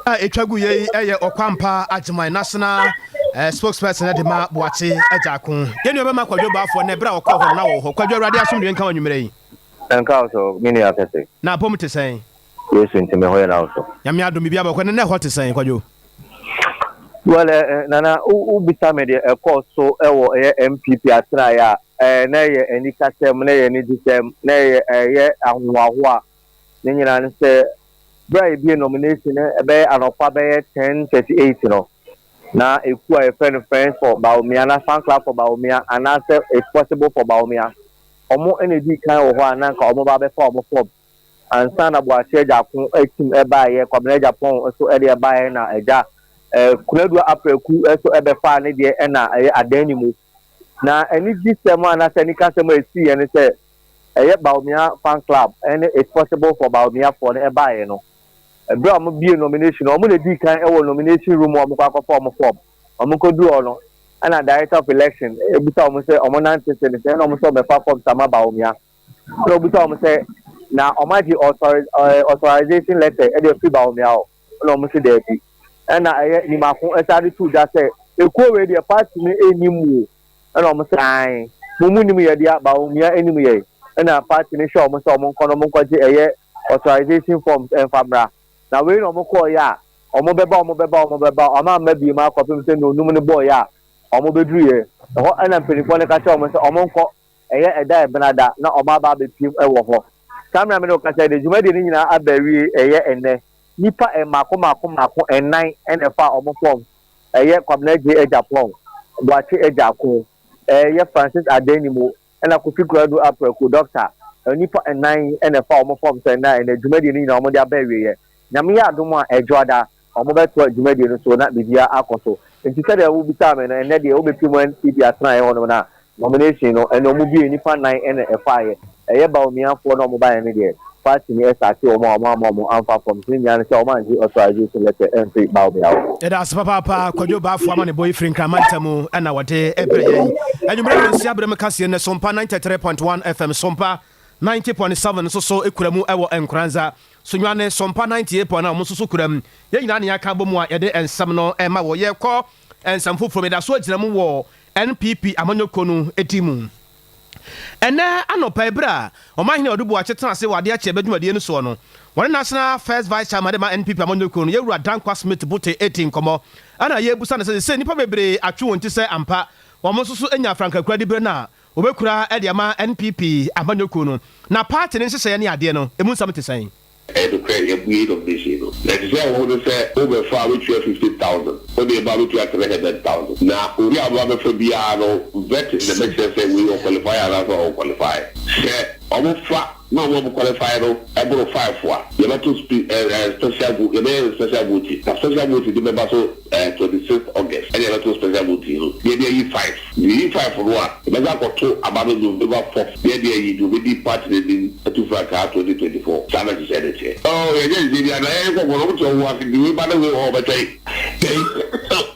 A ɛtwa gu yei yɛ Ɔkwampa Agyeman National Spokesperson de ma Boakye Agyarko. Yɛn nua bɛma Kwadwo Baafoɔ nnɛ berɛ a ɔkɔɔ hɔ no na wɔwɔ hɔ. Kwadwo Awurade asomdwoeɛ nka wo anwummerɛ yi. Ɛnka wo so me nua kɛse. Na apɔm te sɛn? Yesu nti me ho yɛ na wo so? Nyame adom biribiara bɔkɔ. Ɛnɛ na ɛhɔ te sɛn Kwadwo? Well eh, eh, Nana, wobisa me deɛ ɛkɔɔ so wɔ ɛyɛ NPP atenaeɛ a, eh, na ɛyɛ anikasɛm, na ɛyɛ anigyesɛm, na ɛyɛ ɛyɛ ahohoahoa. Ne nyinaa ne sɛ, berɛ a yɛbie nomination no ɛbɛyɛ anɔpa bɛyɛ 10:38 no, na ekuo a yɛfrɛ no Friends for Bawumia na Fan Club for Bawumia anaasɛ It's Possible for Bawumia, wɔn na ɛdii kan wɔ hɔ a na anka wɔn ba abɛfa wɔn fɔm ansa na Boakye Agyarko team baeɛ, Kwabena Agyapong nso deɛ baeɛ na agya eh, Konadu Apraku nso bɛfaa ne deɛ na ɛyɛ Adanimo. Na anigyesɛm anaasɛ anikasɛm a ɛsiiɛ ne sɛ ɛyɛ Bawumia Fan Club ne It's Possible for Bawumia foɔ no baeɛ no, berɛ a wɔbie nomination no, wɔn na ɛdii kan wɔ nomination room a wɔkɔ akɔfa wɔn form. Wɔkɔduru hɔ no, ɛna Director of Election bisa wɔn sɛ wɔn nante se ne sɛ, ɛna wɔn sɛ wɔbɛfa forms ama Bawumia. Ɛna ɔbisa wɔn sɛ, na wɔagye authorization letter de afiri Bawumia hɔ? Ɛna wɔn se daabi. Ɛna ɛyɛ Nimako san de too dwa sɛ, ekuo wei deɛ party no nnim mo o. Ɛna wɔn se ae, mo mo nim yɛ dea, Bawumia nim yɛn. Ɛna party no hyɛɛ wɔn sɛ wɔn nkɔ na wɔn nkɔgye ɛyɛ authorization forms mfa mmra. Na wei na wɔn kɔɔeɛ a, wɔn bɛba, wɔn bɛba, wɔn bɛba, wɔn amma bio akɔpem sɛ nnɔnnum no bɔɔeɛ a wɔbɛduruiɛ. Ɛhɔ na mpanimfoɔ no ka kyerɛɛ wɔn sɛ wɔn nkɔ Ɛyɛ ɛda a ɛbena da na wɔn aba abɛpiem wɔ hɔ. Saa mmerɛ a me ne wo kasa yi deɛ, dwumadie no nyinaa aba awie, ɛyɛ ɛnnɛ. Nnipa mmaako mmaako mmaako nnan na ɛfaa wɔn fɔm, ɛyɛ Kwabena Adjei Agyapong, Boakye Agyarko, ɛyɛ Francis Adanimo, ɛna Kofi Koradu Apraku, Dɔkta. Nnipa nnan yi na ɛfaa wɔn fɔm sɛ nnɛ a ɛnnɛ dwumadie no nyinaa wɔde aba awieɛ. Nyame yɛ adom a, Ɛdwoada, Wɔbɛtoa dwumadie no so na biribiara akɔ so. Nti sɛdeɛ wobisaa me no, ɛnnɛ deɛ wobɛpie mu NPP atenaeɛ hɔnom no a, nomination no, ɛnna wɔbuee nnipa nnan na ɛfaeɛ. Ɛyɛ Bawumiafoɔ na wɔbaeɛ no deɛ, party no sackee wɔn a wɔamma wɔn amfa fam. Nti ne nyinaa ne sɛ wɔangye authorization letter amfiri Bawumia hɔ. Yɛda ase papaapa Kwadwo Bafo amanebɔ yi firi Nkran mantam na wɔde brɛ yɛn. Anwumerɛ nnɔnsia berɛ mu kaseɛ nnɛ Sompa 93.1 FM, Sompa 90.7 nso so kura mu wɔ Nkoranza. Sunyani, Sompa 98.9 wɔn nso so kura mu. Yɛn nyinaa na yɛaka abɔ mu a yɛde nsɛm no rema wɔ. Yɛrekɔ nsɛm foforɔ mu. Yɛda so agyina mu wɔ NPP amanyɔkuo no di mu. Ɛnnɛ anɔpa yi berɛ a Ɔmanhene Adu Boakye tena ase wɔ adeɛ kyeɛ bɛ dwumadie no soɔ no, wɔne National First Vice Chairman de ma NPP amanyɔkuo no, Yɛwura Dankwa Smith Bote redi nkɔmmɔ. Ɛna yɛrebusa no sɛ sesei nnipa bebree atwe wɔn ti sɛ ampa wɔn nso so anya afrankakura diberɛ no a Wɔbɛkura de ama NPP amanyɔkuo no. Na party no nhyehyɛeɛ ne adeɛ no, ɛmu nsɛm te sɛn? Ɛyɛ nokorɛ yɛabue nomination no. Na ɛte sɛ wo no sɛ wobɛfa a wobɛtua 50,000, wode ba a wobɛtua 300,000. Na obi a ɔbɛba abɛfa biara no vetting na ɛbɛkyerɛ sɛ wei ɔqualify anaasɛ ɔnqualify. Sɛ wɔfa na wɔn a wɔqualify no boro five a, yɛbɛto spe eh special vote, yɛbɛyɛ no special voting. Na special voting no bɛba so eh 26th August ɛna yɛbɛto special voting no na yɛde ayi five. Nti yɛyi five no a, yɛbɛsan akɔto aba no November fourth na yɛde ayi deɛ ɔbɛdi party no anim atu frankaa 2024. Saa na nhyehyɛɛ no teɛ. Oh yɛnyɛ nhyehyɛɛ biara na yɛn nkurɔfoɔ no wɔn te wɔn ho ase nti wei ba na wei wɔ hɔ a ɔbɛtwɛn.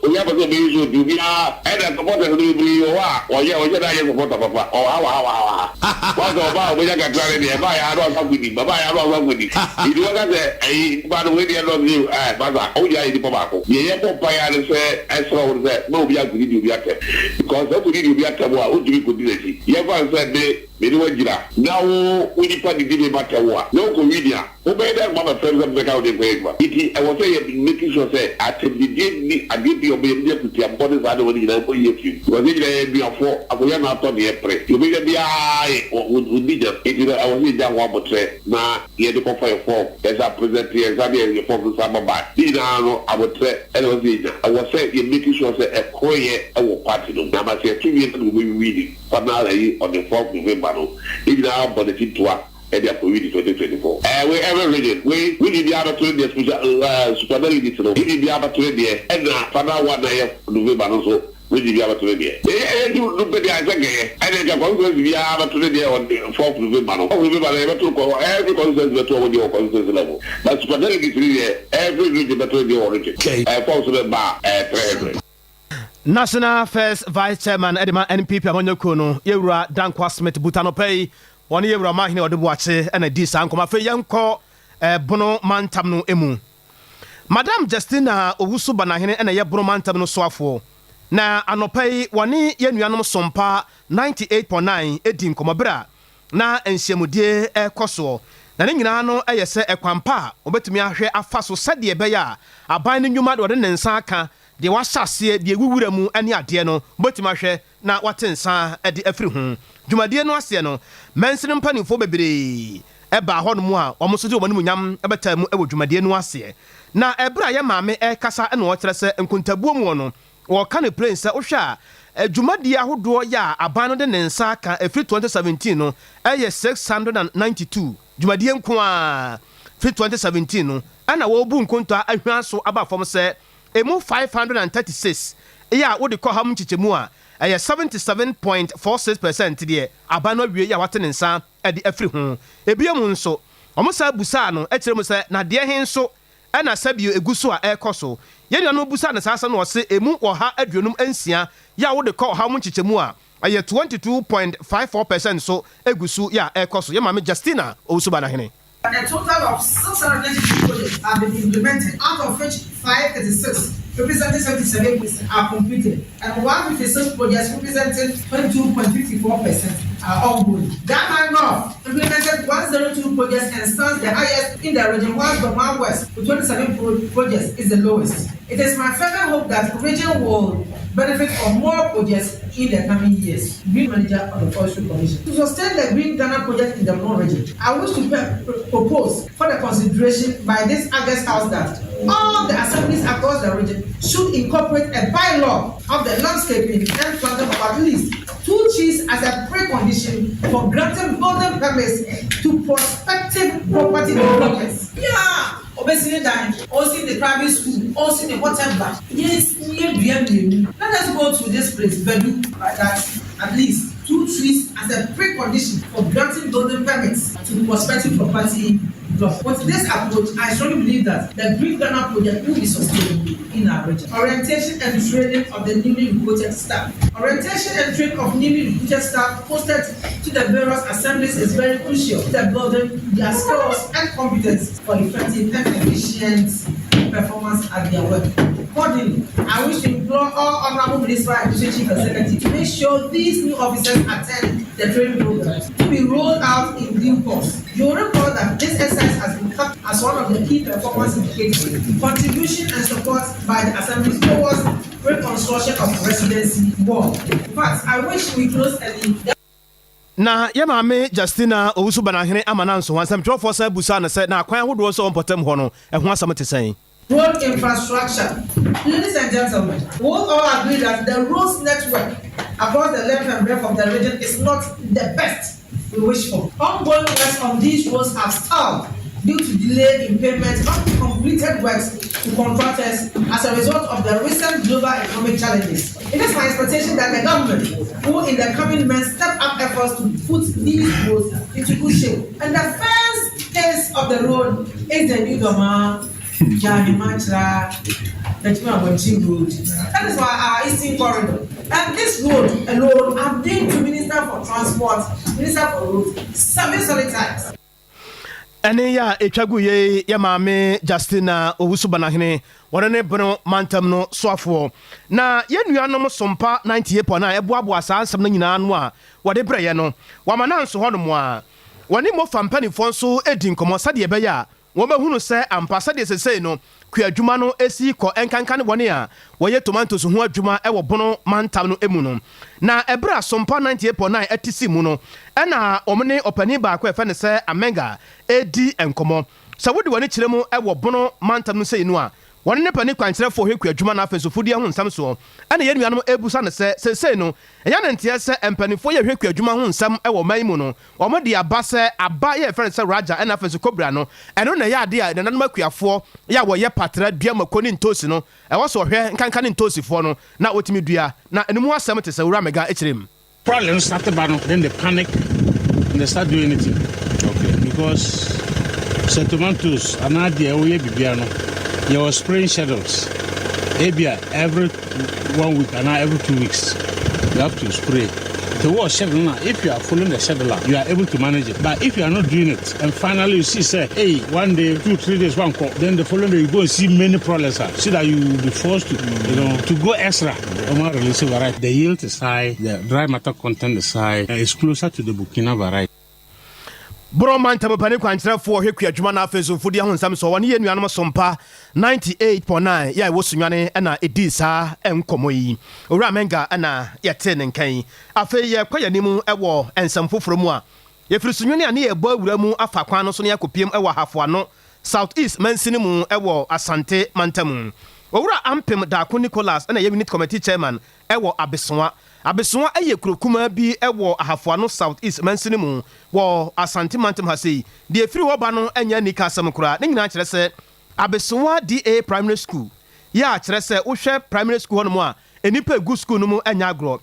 Obiara pɛ sɛ ɔbɛyi so nti obiara ɛna supporters no bebree wɔ hɔ a wɔyɛ wɔhyɛ da yɛ supporter papa ɔwɔ ha wɔ ha wɔ ha wɔ ha wɔn sɛ ɔbaa a ɔbɛnya kakra ne deɛ ɛbaa yɛ ano asa akɔdi ɛbaa yɛ ano asa akɔdi nti wɔka sɛ ɛyi nipa no wei deɛ dɔm yi ɛɛ masa ɔmo nyinaa yɛ nipa baako deɛ yɛ bɔ mpa yɛ ano sɛ ɛsrɛ wɔn sɛ mma obi ankɔdi deɛ obi atɛm because sɛ ɔkɔdi deɛ obi atɛm a ɔntumi nkɔdi n'akyi yɛmfa no sɛ me me ne wagyina na wo wo nipa didi me ma tɛm a na ɔkɔ wi nea Wobɛyɛ dɛn ma mafrɛ no sɛ mebɛka wo de nkɔyɛ adwuma? Enti ɛwɔ sɛ yɛ make sure sɛ atɛmdidie nni adeɛ bi a wɔbɛyɛ ne akutiabɔ ne saa nneɛma no nyinaa nkɔ yie afiri mu. Because yɛn nyinaa yɛ anuafoɔ, akonnwa na atɔ deɛ pere. Deɛ ɔbɛnya biara yɛ ɔdi gyam. Enti no ɛwɔ sɛ yɛgya ho aboterɛ na yɛde kɔfa yɛn form, yɛsan present yɛn nsa ne yɛn form no san ba back. Ne nyinaa no aboterɛ na ɛwɔ sɛ yɛnya. Ɛwɔ sɛ yɛ make sure sɛ ɛkoroyɛ wɔ party no mu. Na ama sɛ yɛto wie na deɛ ɔbɛwini final ayi on the fourth November no, yɛn nyinaa bɔ n'akyi ntoa. Ɛde akɔ widi 2024. Ɛɛ wei every region wei region biara bɛto ne deɛ special ɛɛ super delegates no region biara bɛto ne deɛ ɛna final one na ɛyɛ November no nso. Region biara bɛto ne deɛ. Ɛyɛ ɛyɛ nti no pɛ deɛ ansɛ nkɛyɛ. Ɛnneɛ nka constituency biara bɛto ne deɛ on fourth November no. Fourth November no yɛbɛto kɔ every constituency bɛto wɔn deɛ wɔ constituency level. But super delegates no deɛ every region bɛto ne deɛ wɔ region. Ɛɛ forms no ba a ɛyɛ 300. National First Vice Chairman de ma NPP amanyɔkuo no, Yɛwura Dankwa Smith Buta anɔpa yi, wɔne Yɛwura Ɔmanhene Ɔde Boakye na ɛdii saa nkɔmmɔ. Afei yɛnkɔ Bono mantam no mu. Madam Justina Owusu Banahene na ɛyɛ Bono mantam no soafoɔ, na anɔpa yi wɔne yɛn nuanom Sompa 98.9 dii nkɔmmɔ berɛ a na nhyiamudie rekɔ soɔ, na ne nyinaa no yɛ sɛ ɛkwan pa a wɔbɛtumi ahwɛ afa so sɛdeɛ ɛbɛyɛ a aban no nnwuma deɛ wɔde ne nsa aka, deɛ wɔahyɛ aseɛ, deɛ ɛwu wura mu ne adeɛ no, wɔbɛtumi ahwɛ na wɔate nsa de afiri ho. Dwumadie no aseɛ no, mansini mpanimfoɔ bebree baa hɔnom a wɔn nso de wɔn animuonyam bɛtaa mu wɔ dwumadie no aseɛ. Na ɛberɛ a yɛn maame rekasa na ɔrekyerɛ sɛ nkontabuo muɔ no, wɔreka no plain sɛ wohwɛ a dwumadie ahodoɔ yɛ a aban no de ne nsa aka ɛfiri 2017 no yɛ 692 dwumadie nko ara firi 2017 no ɛna wɔrebu nkontaa ahwa so aba fam sɛ Emu 536 yɛ a wode kɔ ɔha mu nkyekyɛmu a, ɛyɛ 77.46 pɛsɛnt deɛ aban no awie yɛ a wate ne nsa de afiri ho. Ebio mu nso, wɔsan busaa no kyerɛ mu sɛ na deɛ he nso na sɛbio egu so a ɛrekɔ so. Yɛn nuanom busaa no saa asɛm no ɔse emu 156 yɛ a wode kɔ ɔha mu nkyekyɛmu a, ɛyɛ 22.54 pɛsɛnt nso egu so yɛ a ɛrekɔ so. Yɛn maame Justina Owusu-Banahene. A total of 692 projects have been implemented, out of which 536, representing 77%, are completed, and 156 projects representing 22.54% are ongoing. Ghana North implemented 102 projects and stands the highest in the region, whilst Dormaa West, with 27 pro projects, is the lowest. It is my fervent hope that the region will benefit from more projects in the coming years. Green Manager of the Forestry Commission. To sustain the Green Ghana project in the Bono region, I wish to propose for the consideration by this August House that all the assemblies across the region should incorporate a bylaw of the landscaping and planting of at least two trees as a precondition for granting building permits to prospective property developers. Yeah, Ɔbɛsi ne dan, ɔsi ne private school, ɔsi ne whatever. Yɛn dua mmienu. Let us go to this place, Badu, that at least two trees as a precondition for granting building permits to prospective property developers. With this approach, I strongly believe that the Green Ghana project will be sustainable in our region. Orientation and training of the newly recruited staff. Orientation and training of newly recruited staff posted to the various assemblies is very crucial to building their skills and competence for effective and efficient performance at their work. Accordingly, I wish to implore all honorable municipal and district chief executives to make sure these new officers attend the training programs to be rolled out in due course. You will recall that this exercise has been capped as one of the key performance indicators, contribution and support by the assemblies towards reconstruction of residency wall. In fact, I wish we close early. Na yɛ maame Justina Owusu Banahene ama no anso ho. Nsɛmtwerɛfoɔ san busaa no sɛ, na akwan ahodoɔ nso wɔ mpɔtam hɔ no, ɛho asɛm te sɛn? Road infrastructure. Ladies and gentlemen, we will all agree that the roads network across the length and breadth of the region is not the best we wish for. Ongoing works on these roads have stalled due to delay in payment of completed works to contractors as a result of the recent global economic challenges. It is my expectation that the government will in the coming months step up efforts to put these roads into good shape. And the first case of the road is the new Dormaa Gyaahema Techiman Road. That is why our Eastern Corridor. And this road alone, I've been to Minister for Transport, Minister for Roads, seven solid times. Ɛne yɛ a ɛtwa gu yei yɛ maame Justina Owusu Banahene, wɔne ne Bono mantam no soafoɔ. Na yɛn nuanom Sompa 98.9 ɛboaboa saa nsɛm no nyinaa ano a wɔde brɛeɛ no, wɔama no anso hɔnom a wɔne Mofa mpanimfoɔ nso di nkɔmmɔ sɛdeɛ ɛbɛyɛ a wɔbɛhunu sɛ ampa sɛdeɛ sesei no kuadwuma no si kɔ ɛnkanka ne wɔn a wɔyɛ tomantos ho adwuma wɔ Bono mantam no mu no. Na ɛberɛ a Sompa 98.9 te si mu no, ɛna wɔn ne ɔpanin baako a yɛfrɛ no sɛ Amenga redi nkɔmmɔ. Sɛ wode w'ani kyerɛ mu wɔ Bono mantam no sei no a, Wɔne ne panin kwankyerɛfoɔ hwɛ kuadwuma na afei nso fudie ho nsɛm soɔ. Ɛna yɛn nuanom rebisa no sɛ, seesei no, ɛyɛ no nteɛ sɛ mpanimfoɔ yɛ hwɛ kuadwuma ho nsɛm wɔ ɔman yi mu no, wɔde aba sɛ aba yɛ yɛfrɛ no sɛ Raja ɛna afei nso Kobra no, ɛno na ɛyɛ adeɛ a nananom akuafoɔ yɛ a wɔyɛ patra, dua mako ne ntoosi no, ɛwɔ sɛ wɔhwɛ nkanka ne ntoosifoɔ no na wɔtumi dua. Na ɛno mu asɛm te sɛ Owura Mega kyerɛ mu. Problem start ba no then they panic and they start doing anything. Okay. Because sɛ tomatoes anaa deɛ woyɛ biribiara no yɛwɔ spraying schedules. Ebia every one week anaa every 2 weeks you have to spray. The word schedule now, if you are following the schedule, you are able to manage it. But if you are not doing it, and finally you see, say, hey, one day, 2, 3 days, one call, then the following day you go and see many problems. Sir. See that you will be forced to go extra. Omar release variety. The yield is high, the dry matter content is high, it's closer to the Burkina variety. Borɔma ntamopani kwankyerɛfoɔ hwɛ kua adwuma no afei so mfodie ho nsɛm so wɔne yɛ nuanom sompa 98.9 yɛ a ɛwɔ Sunyani ɛna ɛdii saa nkɔmmɔ yi. Owura Menga ɛna yɛtee ne nkan. Afei yɛkɔ yɛn anim ɛwɔ nsɛm foforɔ mu a yɛfiri Sunyani a ne yɛbɔ awura mu afa kwan no so ne yɛakɔpiem ɛwɔ Ahafoano South East mansini mu ɛwɔ Asante mantam. Owura Ampem Daako Nicholas ɛna yɛ unit committee chairman ɛwɔ Abesoa. Abesoa ɛyɛ kuro kumaa bi ɛwɔ Ahafoano South East mansini mu wɔ Asante mantam ha sei. Deɛ ɛfiri hɔ ba no ɛnyɛ nika asɛm koraa. Ne nyinaa kyerɛ sɛ Abesoa D/A Primary School yɛ a kyerɛ sɛ wohwɛ primary school hɔ nom a, nnipa egu school no mu ɛnyɛ agorɔ.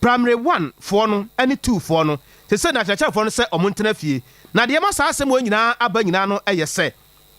Primary one foɔ no ɛne two foɔ no te sɛ na akyerɛkyerɛfoɔ no sɛ ɔmo ntena fie. Na deɛ ma saa asɛm wɔ nyinaa aba nyinaa no ɛyɛ sɛ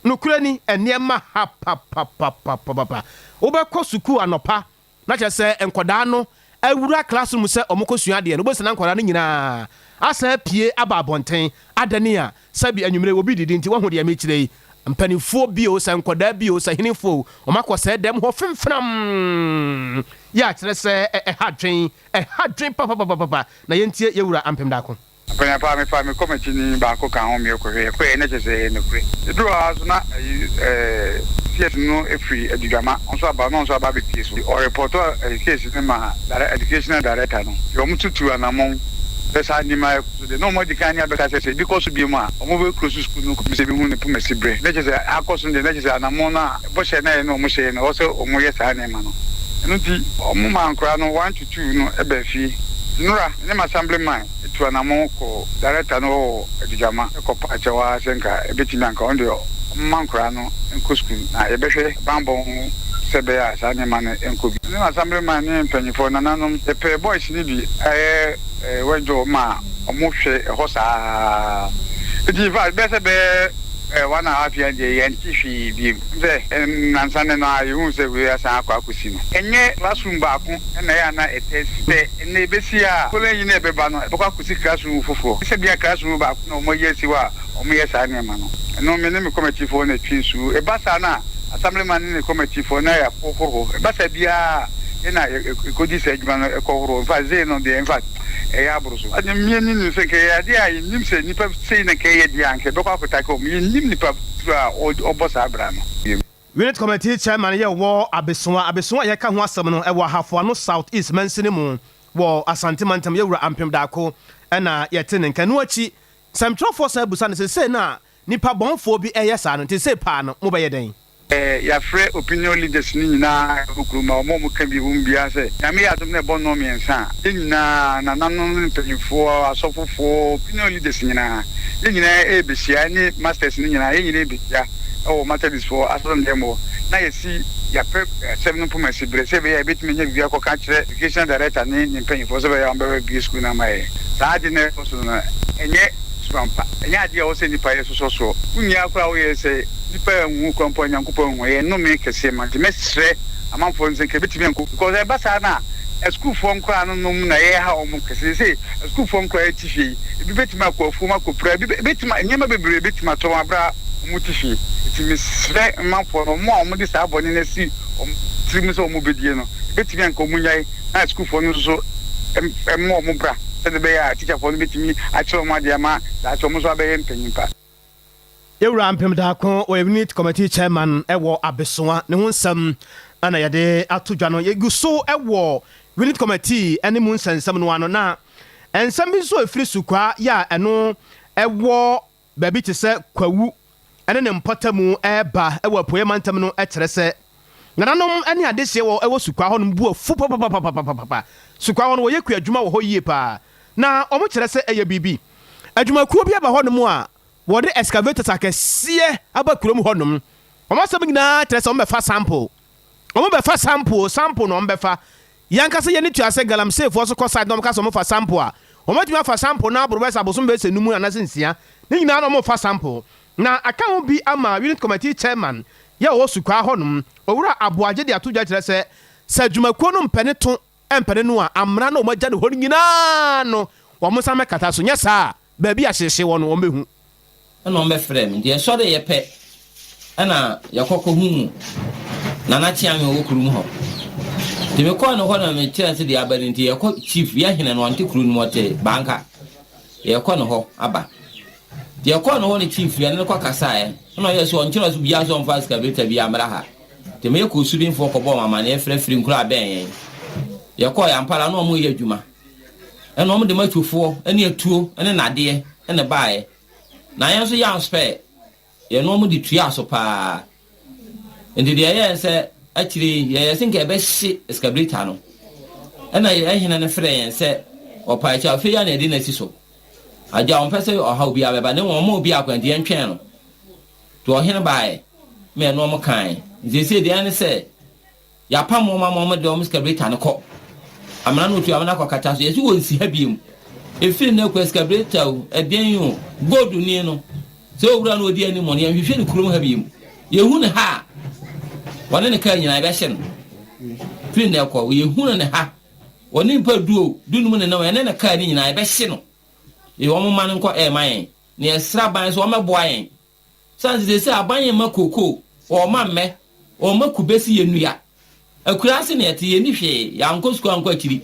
nokorɛ ni, nneɛma ha papapapapapa. Wobɛkɔ sukuu anɔpa na kyerɛ sɛ nkɔdaa no awura classroom sɛ ɔmo kɔ sua adeɛ no, wobɛsɛ na nkɔdaa no nyinaa asan apue aba abɔnten adane a sɛbi anwummerɛ obi didi. Nti woahu deɛ mekyerɛ yi, mpanimfoɔ bio sɛ nkɔdaa bio sɛ henefoɔ ɔmo akɔ sɛ dɛm hɔ femfenam yɛ akyerɛ sɛ ɛha dwen, ɛha dwen papapapapa. Na yɛntie yɛwura Ampem Daako. Mpanyinfoɔ a mefa me kɔmɛkyi ni baako ka ho mmea kɔhwɛ yɛkɔɛ ne kyɛ sɛ ɛyɛ nokorɛ. Ɛduru hɔ so na ayi CS no efiri Adugyama nso aba na ɔnso aba abɛpie so. Ɔrepɔtɔ case no ma educational director no deɛ, ɔmo tutu anammɔn sɛ saa nneɛma ɛkɔ so deɛ na ɔmo adi kan ne abɛka sɛ ebi kɔ so bio mu a, ɔmo bɛ kuro so sukuu no kɔmi sɛ ebi hu ne poma si berɛ. Ne kyɛ sɛ akɔ so deɛ, ne kyɛ sɛ anammɔn no a bɔhyɛ na yɛ na ɔmo hyɛ no, ɛwɔ sɛ ɔmo yɛ saa nneɛma no. Ɛno nti ɔmo maa nkora no one to two no ɛbaa fie. Nnora ne ma assemblyman etu anammɔn kɔ director no wɔ Adugyama ɛkɔ pa akyɛw ara sɛ nka ebetumi anka ɔno deɛ ɔmma nkora no nkɔ sukuu na yɛbɛhwɛ banbɔ ho sɛ ɛbɛyɛ a saa nneɛma no nkɔ bi. Ne assemblyman ne mpanyinfoɔ nananom yɛpɛ boys no bi ɛyɛ wɛdwo ma ɔmo hwɛ ɛhɔ saa. Eti in fact bɛyɛ sɛ bɛyɛ one and a half year deɛ, yɛnte hwee biem sɛ nansa ne no a yɛhu sɛ wei asan akɔ akɔsi no. Ɛnyɛ classroom baako ɛna ɛyɛ ana ɛtɛ si sɛ ɛnna ebesi a following yi na ɛbɛba no, ɛbɛkɔ akɔsi classroom foforɔ sɛ bia classroom baako na ɔmo ayi asi hɔ a ɔmo yɛ saa nneɛma no. Ɛno me ne me committee na etwi nsu. Ɛba saa na assemblyman ne ne committee na yɛ akɔhoro hɔ. Ɛba saa biara yɛna ɛkɔdi saa adwuma no ɛkɔhoro. In fact zee no deɛ, in fact ɛyɛ aboro so. Ade mmea ni nim sɛ nka ɛyɛ adeɛ a yɛnim sɛ nipa sei na nka ɛyɛ deɛ a nka ɛbɛkɔ akɔtake ɔmo. Yɛnim nipa turo a ɔbɔ saa bra no. Unit committee chairman yɛ wɔ Abesoa. Abesoa a yɛka ho asɛm no ɛwɔ Ahafoano South East mansini mu wɔ Asante mantam. Yɛwura Ampem Daako ɛna yɛte ne nka no akyi. Sɛmtwerɛfoɔ san busa no sɛ sei no a nipa bɔnfoɔ bi ɛyɛ saa no, nti sei paa no mobɛyɛ dɛn? Yɛafrɛ opinion leaders no nyinaa wɔ kurom a ɔmo a ɔmo ka bi wɔ mu biara sɛ Nyame yɛ adom na ɛbɔ nnɔn 3 a, yɛn nyinaa, nananom ne mpanyinfoɔ, asɔfofoɔ, opinion leaders nyinaa, yɛn nyinaa ɛrebɛhyia ne masters no nyinaa, yɛn nyinaa ɛrebɛhyia ɛwɔ Methodist foɔ asɔredan mu hɔ na yɛsi yɛapɛ asɛm no mpoma si berɛ sɛ ɛbɛyɛ a yɛbɛtumi anya biribi akɔka kyerɛ education director ne ne mpanyinfoɔ sɛ ɛbɛyɛ a wɔbɛbɛ bie school no ama yɛn. Saa ade no ɛkɔ so no, ɛnyɛ suban pa, ɛnyɛ adeɛ a ɛwɔ sɛ nnipa yɛ sosɔ soɔ. Wo nua koraa woyɛ sɛ nipa nhu kora mpo a, Nyankopɔn nhu. Ɛyɛ nnome kɛseɛ ma. Nti mɛsrɛ amanfoɔ no sɛ nka ɛbɛtumi ankɔ because ɛba saa no a, asukuufoɔ nkoraa no nom na yɛha wɔn kɛse. Sɛ asukuufoɔ nkoraa ti fie yi, ebi bɛtumi akɔ afuom akɔpira, ebi bɛtumi nneɛma bebree bɛtumi atɔ wɔn abere a wɔn ti fie. Nti mesrɛ amanfoɔ no, wɔn a wɔde saa bɔne no asi wɔn tirim sɛ wɔn bɛdie no, ɛbɛtumi anka wɔn nyae na asukuufoɔ no nso so mmɔ wɔn bra sɛde bɛyɛ a tikyafoɔ no bɛtumi akyerɛ wɔn adeɛ ama daakye wɔn nso abɛyɛ mpanyin pa. Yɛwura Mpem Daako, wɔyɛ unit committee chairman ɛwɔ Abesoa. Ne ho nsɛm ɛna yɛde ato dwa no. Yɛgu so ɛwɔ unit committee ɛne mu nsɛnsɛm no ano na nsɛm bi nso ɛfiri Sukwa yɛ a ɛno ɛwɔ baabi te sɛ Kwawu ɛne ne mpɔtamu ɛreba ɛwɔ Apueɛ mantam no, ɛkyerɛ sɛ Nananom ne adehyeɛ wɔ ɛwɔ Sukwaa hɔnom bo afu papapapapapa. Sukwaa hɔ no wɔyɛ kuadwuma wɔ hɔ yie paa. Na wɔkyerɛ sɛ ɛyɛ biribi. Adwumakuo bi aba hɔnom a wɔde excavators akɛseɛ aba kurom hɔnom. Wɔn asɛm nyinaa kyerɛ sɛ wɔbɛfa sample. Wɔbɛfa sample o, sample na wɔbɛfa. Yɛn ankasa yɛn ani tua sɛ galamseyfoɔ nso kɔ site na wɔka sɛ wɔfa sample a, wɔbɛtumi afa sample no aboro bɛyɛ sɛ abosom bɛyɛ sɛ num anaasɛ nsia. Ne nyinaa na wɔfa sample. Na aka ho bi ama Unit Committee Chairman yɛ ɔwɔ Sukwaa hɔnom, Owura Aboagye de ato dwa kyerɛ sɛ, sɛ adwumakuo no mpɛ ne to mpɛ ne no a, amena no a wɔagya no hɔ no nyinaa no, wɔnsan mmɛkata so. Nyɛ saa a, baabi a hyehye wɔ no, wɔbɛhu. Ɛna wɔbɛfrɛɛ me. Nti yɛsɔreeɛ pɛ ɛna yɛkɔ kɔhuu Nana Kyeame ɔwɔ kurom hɔ. Nti mekɔɔ ne hɔ na mekyerɛɛ no sɛ deɛ aba no nti yɛkɔ chief, yɛ hene no ɔnte kuro no mu ɔte Banka. Yɛkɔ ne hɔ aba. Nti yɛkɔɔ ne hɔ ne chief yɛne no kɔ kasaeɛ ɛna ɔyɛɛ sɛ ɔnkyerɛ sɛ obiara sɛ ɔmfa excavator biara mmra ha. Nti meyɛ kɔɔ Subinfoɔ kɔbɔɔ wɔn amaneɛ frɛ firi nkuro a bɛn yɛn. Yɛkɔɔeɛ ampa ara na wɔreyɛ adwuma. Ɛna wɔn de matufoɔ ne atuo ne nnadeɛ na ɛbaeɛ. Na yɛn nso yɛanspɛɛ, yɛne wɔn de tuaa so paa. Nti deɛ ɛyɛɛ sɛ akyire yi yɛyɛ sɛ nka yɛbɛhye excavator no. Ɛna yɛn hene no frɛɛ yɛn sɛ ɔpae kyɛw, afei ara na yɛde no asi so. Agya ɔmpɛ sɛ ɔhaw biara bɛba, na mmom ɔmma obiara kwan nti yɛntwɛn no. Nti ɔhene baeɛ ma yɛne wɔn kaeɛ. Nti seesei deɛ ɛyɛ ne sɛ, Yɛapam wɔn ama wɔde wɔn excavator no kɔ. Amena no otu amena kɔkata so. Yɛse wɔnsi ha biom. Ɛfiri nnɛ kɔ excavator o, ɛdeɛn o, gold ni no, sɛ owura no ɔdi anim no, yɛnhwehwɛ no kurom ha biom. Yɛhu no ha a, wɔne ne kaa nyinaa yɛbɛhye no. Firi nnɛ kɔ, yɛhu no ne ha, wɔne nipa du o, dunum ne nam, yɛne ne kaa no nyinaa yɛbɛhye no. Yɛ wɔn mma no nkɔ ɛɛma yɛn. Na yɛsrɛ aban sɛ wɔmmɛboa yɛn. Sane sɛ seesei aban yi mma kookoo, wɔmma mmɛ, wɔmma kube si yɛn nnua. Akuraase na yɛte, yɛnni hwee, yɛankɔ sukuu ankɔ akyiri.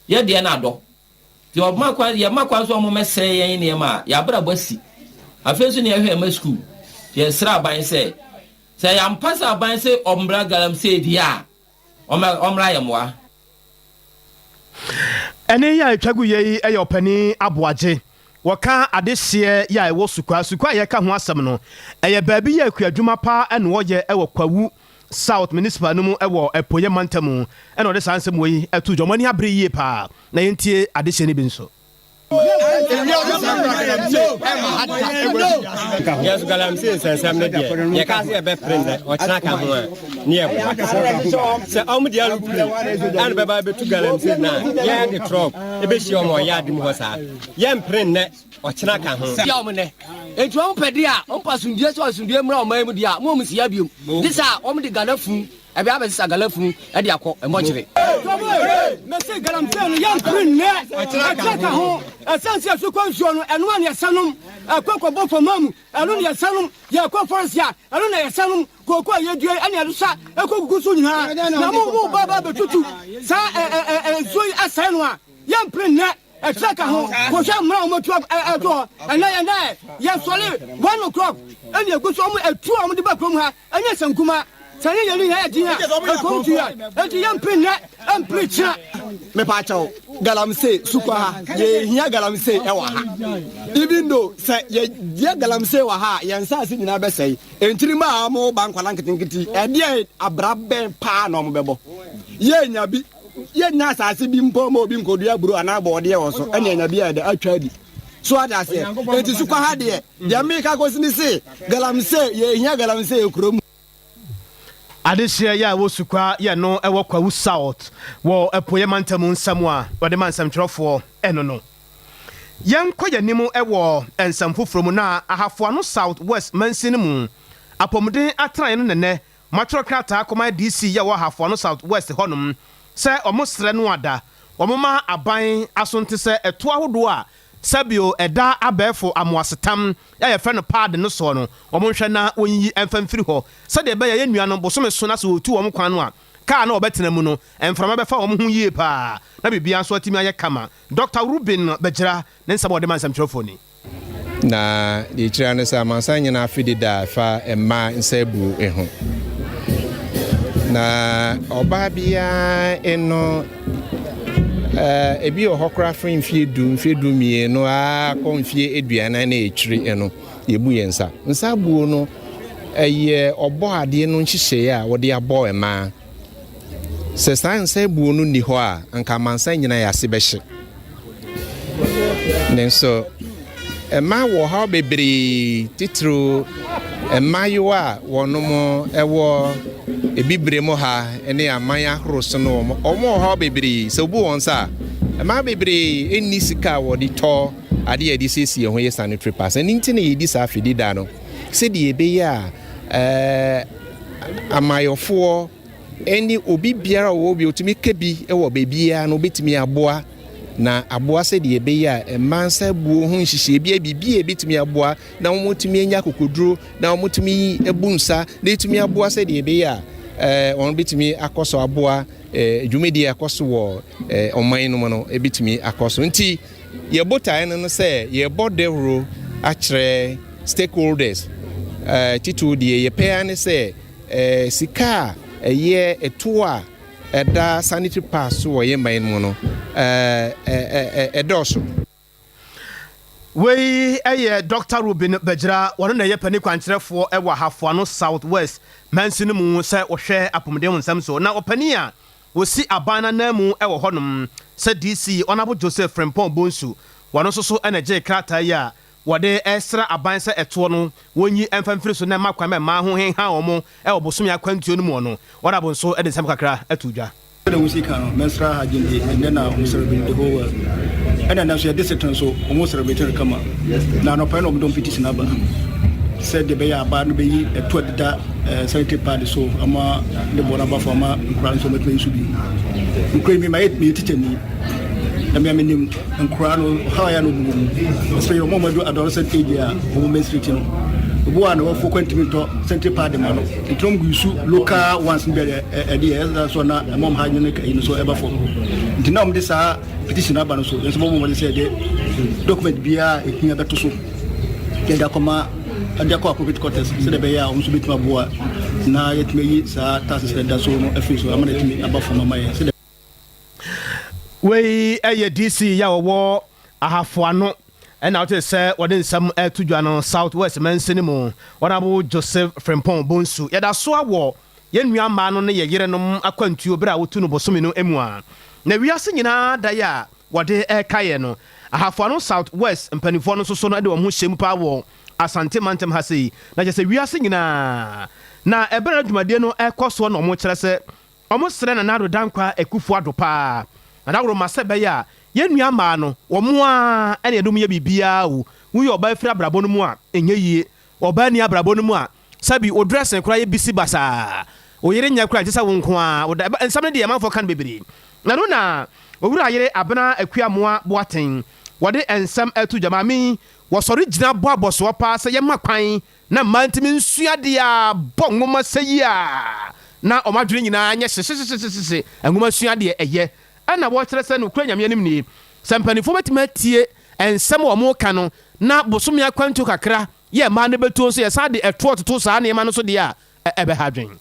Yɛ deɛ na adɔ. Nti wɔma kwan, yɛma kwan sɛ wɔmmɛsɛe yɛn nneɛma a, yɛn abrabɔ asi. Afei nso na yɛhwɛ yɛn mma sukuu. Nti yɛsrɛ aban sɛ, sɛ ɛyɛ ampa sɛ aban se ɔmmra galamsey deɛ a, Ɔmmra yɛ mmoa. Ɛnne yi a ɛtwa gu yɛ yi yɛ ɔpanin Aboagye. Wɔka adehyeɛ yi a ɛwɔ Sukwa. Sukwa a yɛreka ho asɛm no, ɛyɛ baabi yi a kuadwuma pa ara na wɔyɛ wɔ Kwawu South Municipal no mu wɔ Apueɛ mantam na ɔde saa nsɛm wei too dwa. Wɔn ani abere yie pa ara. Na yɛntie adehyeɛ no bi nso. Yes, galamsey nsɛnsɛm no deɛ yɛka sɛ yɛbɛpere nnɛ ɔkyena ka ho a ne yɛboa sɛ ɔmo de alupere ɛna bɛba bɛtu galamsey no a yɛn de trɔk ɛbɛhyia ɔmo ɔyɛ ade mu hɔ saa yɛmpere nnɛ ɔkyena ka ho. Tia wɔn nnɛ. Enti wɔn pɛ deɛ a, wɔn pɛ asomdue sɛ asomdue mmra ɔman mu deɛ a, mo wɔn nsia biom. Gye saa a, wɔn de Ghana funu Ɛbɛyɛ abɛsesa gala funu de akɔ mɔkyere. Mese galamsey no yɛmpere nnɛ, ɛkyɛ ka ho. Ɛsiane sɛ yɛso kɔ nsuo no, ɛno a na yɛsa nom. Ɛkɔ kɔbɔ fam mu, ɛno na yɛsa nom. Yɛkɔ forest a, ɛno na yɛsa nom. Kooko a yɛdua yi, ɛna yɛde sa ɛkɔ gugu so nyinaa. Na mo mo ba ba bɛtutu saa nsuo yi asɛe no a, yɛmpere nnɛ. Ɛkyerɛ ka ho kɔhwɛ mmara a wɔatu ato hɔ. Ɛnɛ yɛn dɛ yɛsɔre 1 o'clock ɛna egu so wɔn atuo a wɔde ba kurom ha ɛnyɛ sankuma. Sɛ ne yɛn nyinaa yɛ den a ɛkɔm tu yɛ. Enti yɛmpere nnɛ ɛmpere kyena. Mepaakyɛw, galamsey sukɔ ha, yɛhia galamsey ɛwɔ ha. Even though sɛ yɛyɛ galamsey wɔ ha a, yɛn nsaase nyinaa bɛsɛe. Nkyirima a wɔba nkwadaa nketenkete yi, ɛdeɛn abra bɛn paa na wɔbɛbɔ? Yɛnya bi. Yɛnnya asase bi mpo ma obi nkɔdua aburo anaa bɔɔdeɛ wɔ so, ɛne anya bi a ɛdɛ atwa adi. So ate aseɛ? Enti so kɔ ha deɛ, deɛ meka kɔsi ne se, galamsey, yɛhia galamsey wɔ kuro mu. Adehyeɛ yɛ a ɛwɔ Sukwa yɛ no wɔ Kwawu South wɔ Apueɛ Mantam nsɛm a wɔde ma nsɛmtwerɛfoɔ ɛno no. Yɛnkɔ yɛn anim wɔ nsɛm foforɔ mu na Ahafoano South West mansin no mu apɔmuden atenaeɛ no nɛnɛ Wɔatwerɛ krataa akɔma DC yɛ wɔ Ahafoano South West hɔnom sɛ wɔsrɛ no ada wɔmma aban aso nte sɛ ɛtoɔ ahodoɔ a sɛbio ɛda abɛɛfo amoasetam a yɛfrɛ no pad no soɔ no wɔnhwɛ na wɔnyiyi mfa mfiri hɔ sɛdeɛ ɛbɛyɛ yɛn nuanom bosome so na sɛ wɔretu wɔn kwan no a kaa no a wɔbɛtena mu no mframa bɛfa wɔn ho yie paa na biribiara nso atumi ayɛ kama. Dɔkta Reuben Bɛgyira ne nsɛm a ɔde ma nsɛmtwerɛfoɔ ni. Na deɛ ɛkyiri ara ne sɛ amansan nyinaa afe deda a ɛfa mmaa nsabuo ho. Na ɔbaa biara no ebi wɔ hɔ koraa firi mfeɛ du, mfeɛ du mmienu ara kɔ mfeɛ aduanan ne akyiri no, yɛbu yɛn nsa. Nsa buo no, Ɛyɛ Ɔbɔadeɛ no nhyehyɛeɛ a ɔde abɔ mmaa. Sɛ saa nsa buo no nni hɔ a, anka amansan nyinaa yɛn ase bɛhye. Nanso mmaa wɔ ɔhaw bebree, titiriw mmaayewa a wɔnom wɔ Abibire mu ha ne aman ahorow so no, wɔn wɔ ɔhaw bebree. Sɛ wobu wɔn nsa a, mmaa bebree nni sika a wɔde tɔ ade a yɛde siesie yɛn ho yɛ sanitary pads. Ɛno nti na yɛdi saa afedi da no, sɛdeɛ ɛbɛyɛ a amayɔfoɔ ne obi biara a ɔwɔ bi ɔtumi ka bi wɔ baabiara no ɔbɛtumi aboa na aboa sɛdeɛ ɛbɛyɛ a mmaa nsa buo ho nhyehyɛeɛ bi biribi a ɛbɛtumi aboa na wɔtumi anya akokoduro na wɔtumi abu nsa na ɛtumi aboa sɛdeɛ ɛbɛyɛ a wɔn bɛtumi akɔ so aboa dwumadie a ɛkɔ so wɔ ɔman no mu no ɛbɛtumi akɔ so. Nti yɛ botaeɛ no no sɛ yɛbɔ dawuro akyerɛ stakeholders, titiriw deɛ yɛpɛ ara ne sɛ sika a ɛyɛ ɛtoɔ a ɛda sanitary pads so wɔ yɛn man mu no ɛdɔɔso. Wei yɛ Dɔkta Reuben Begyira, ɔno na ɛyɛ panin kwankyerɛfoɔ wɔ Ahafoano South West mansini mu sɛ ɔhwɛ apomuden ho nsɛm so, na ɔpanin a ɔsi aban no ananmu wɔ hɔnom sɛ DC Honourable Joseph Frimpong Bonsu, ɔno nso so na ɛgyee krataa yi a wɔde resrɛ aban sɛ ɛtoɔ no wɔnyi mfa mfiri so na ɛmma kwan ma mmaa ho nhenha wɔn wɔ bosome akwantuo no mu no, Honourable nso de nsɛm kakra too dwa. Sɛdeɛ wosi ka no, mɛsra ha gye nti ɛnnɛ na wɔn celebrate the whole world. Ɛna ɛnnɛ nso yɛ district no nso wɔn celebrate no kama. Na anɔpa yi na wɔn de wɔn petition aba sɛ deɛ ɛbɛyɛ aba no bɛyi ɛto ɛdeda eh, sanitary pad so ama ne bɔ no aba fam ama nkora nso wɔbɛtumi ayi so bi. Nkora yi mi ma yɛ meyɛ teacher ni na mmea menim Nkwadaa no, ɔhaw a ɛyɛ a na wɔn wɔ mu, especially wɔn a wɔadu adolescent age a wɔn menstruate no, obi wɔ a na wɔfo kɔ ntumi ntɔ sanitary pad ma no, nti wɔn gu su local ones no bi a ɛde yɛ ɛsɛ so na ɛma wɔn ha nyɛ no ɛyi no so ɛba fam. Nti na wɔn de saa petition aba no so, yɛn nso bɔ wɔn sɛ yɛde document biara ehia bɛto so yɛde akɔma ɛde akɔ appropriate quarters sɛdeɛ ɛbɛyɛ a wɔn nso bɛtumi aboa na yɛtumi ayi saa taxes na ɛda so no afiri so ama na ɛtumi aba fam ama yɛn sɛdeɛ. Wei yɛ DC yi a ɔwɔ Ahafo Ano na wote sɛ wɔde nsɛm reto dwa no South West mansini mu, Honourable Joseph Frimpong Bonsu. Yɛda so ara wɔ yɛn nua mmaa no ne yɛn yerenom akwantuo berɛ a wotu no bosome no mu a na wiase nyinaa da yi a wɔde rekaeɛ no. Ahafo Ano South West mpanimfoɔ no nso so no de wɔn ho hyɛ mu paa wɔ Asante mantam ha sei na kyerɛ sɛ wiase nyinaa na ɛberɛ a na dwumadie no rekɔ soɔ na wɔkyerɛ sɛ Ɔmo srɛ Nana Addo Dankwa Akuffo Addo paa na daworo ma sɛ ɛbɛyɛ a yɛn nua mmaa no wɔn ara na yɛde wɔn yɛ biribiara o, woyi ɔbaa firi abrabɔ no mu a ɛnyɛ yie, ɔbaa nni abrabɔ no mu a sɛbi wo dressing koraa yɛ bisi basaa, wo yere nyɛ koraa ɛnte sɛ wo nko ara wo da, nsɛm no deɛ amanfoɔ ka no bebree. Ɛno na Owura yere Abena Akuamoah Boateng wɔde nsɛm ɛto dwa, maame yi wɔsɔre gyina bɔ abɔsoɔ paa sɛ yɛmma kwan Na mmaa ntumi nsua adeɛ a bɔ nwoma sɛ yi a na wɔn adwene nyinaa nyɛ hyehyehyehye nwoma sua deɛ ɛyɛ. Ɛna wɔkyerɛ sɛ nokorɛ Nyame anim nie, sɛ mpaninfoɔ bɛtumi atie nsɛm a wɔka no na bosome akwantuo kakra yɛ mmaa no bɛtuo nso yɛsan de ɛtoɔ toto saa nneɛma no so deɛ a ɛbɛha adwene.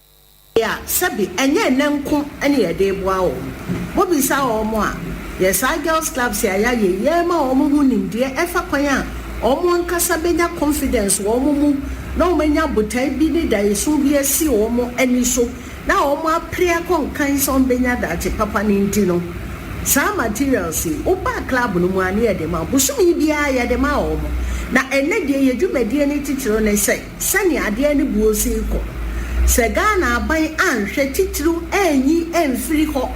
A, sɛbe ɛnyɛ ɛnnɛ nko na yɛde reboa wɔn. Mobisa wɔn a, yɛ saa girls clubs a yɛayɛ yi, yɛrema wɔn ho nimdeɛ ɛfa kwan a wɔn ankasa bɛnya confidence wɔ wɔn mu na wɔanya botae bi ne daeɛso bi asi wɔn ani so na wɔn apere akɔ nkan sɛ wɔbɛnya daakye papa no nti no, saa materials yi, woba club no mu a ne yɛde ma wo. Bosome biara yɛde ma wɔn. Na ɛnnɛ deɛ yɛn dwumadie no titiriw ne sɛ, Sɛnea adeɛ no buo si rekɔ no, sɛ Ghana aban anhwɛ titiriw anyi amfiri hɔ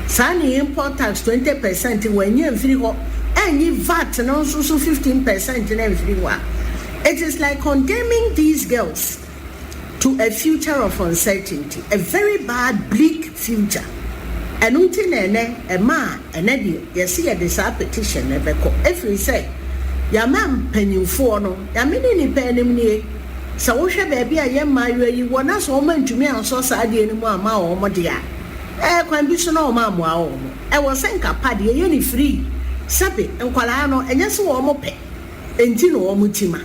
saa ne import tax 20 percent wɔanyi amfiri hɔ, anyi vat no nso so 15 percent no amfiri hɔ a, it is like condemning these girls to a future of uncertainty, a very bad bleak future. Ɛno nti na ɛnɛ ɛmaa ɛnɛ deɛ yɛse yɛde saa petition no bɛkɔ ɛfiri sɛ yɛama mpanyinfoɔ no, Nyame ne nipa anim nie, sɛ wohwɛ baabi a yɛn mmaayewa yi wɔ na sɛ wɔn antumi ansɔ saa adeɛ no mu amma wɔn deɛ a, ɛɛ kwan bi so na wɔn ammoa wɔn. Ɛwɔ sɛ nka pad yɛyɛ no free, sɛbe nkwadaa no ɛnyɛ sɛ wɔn pɛ nti na wɔn kyima.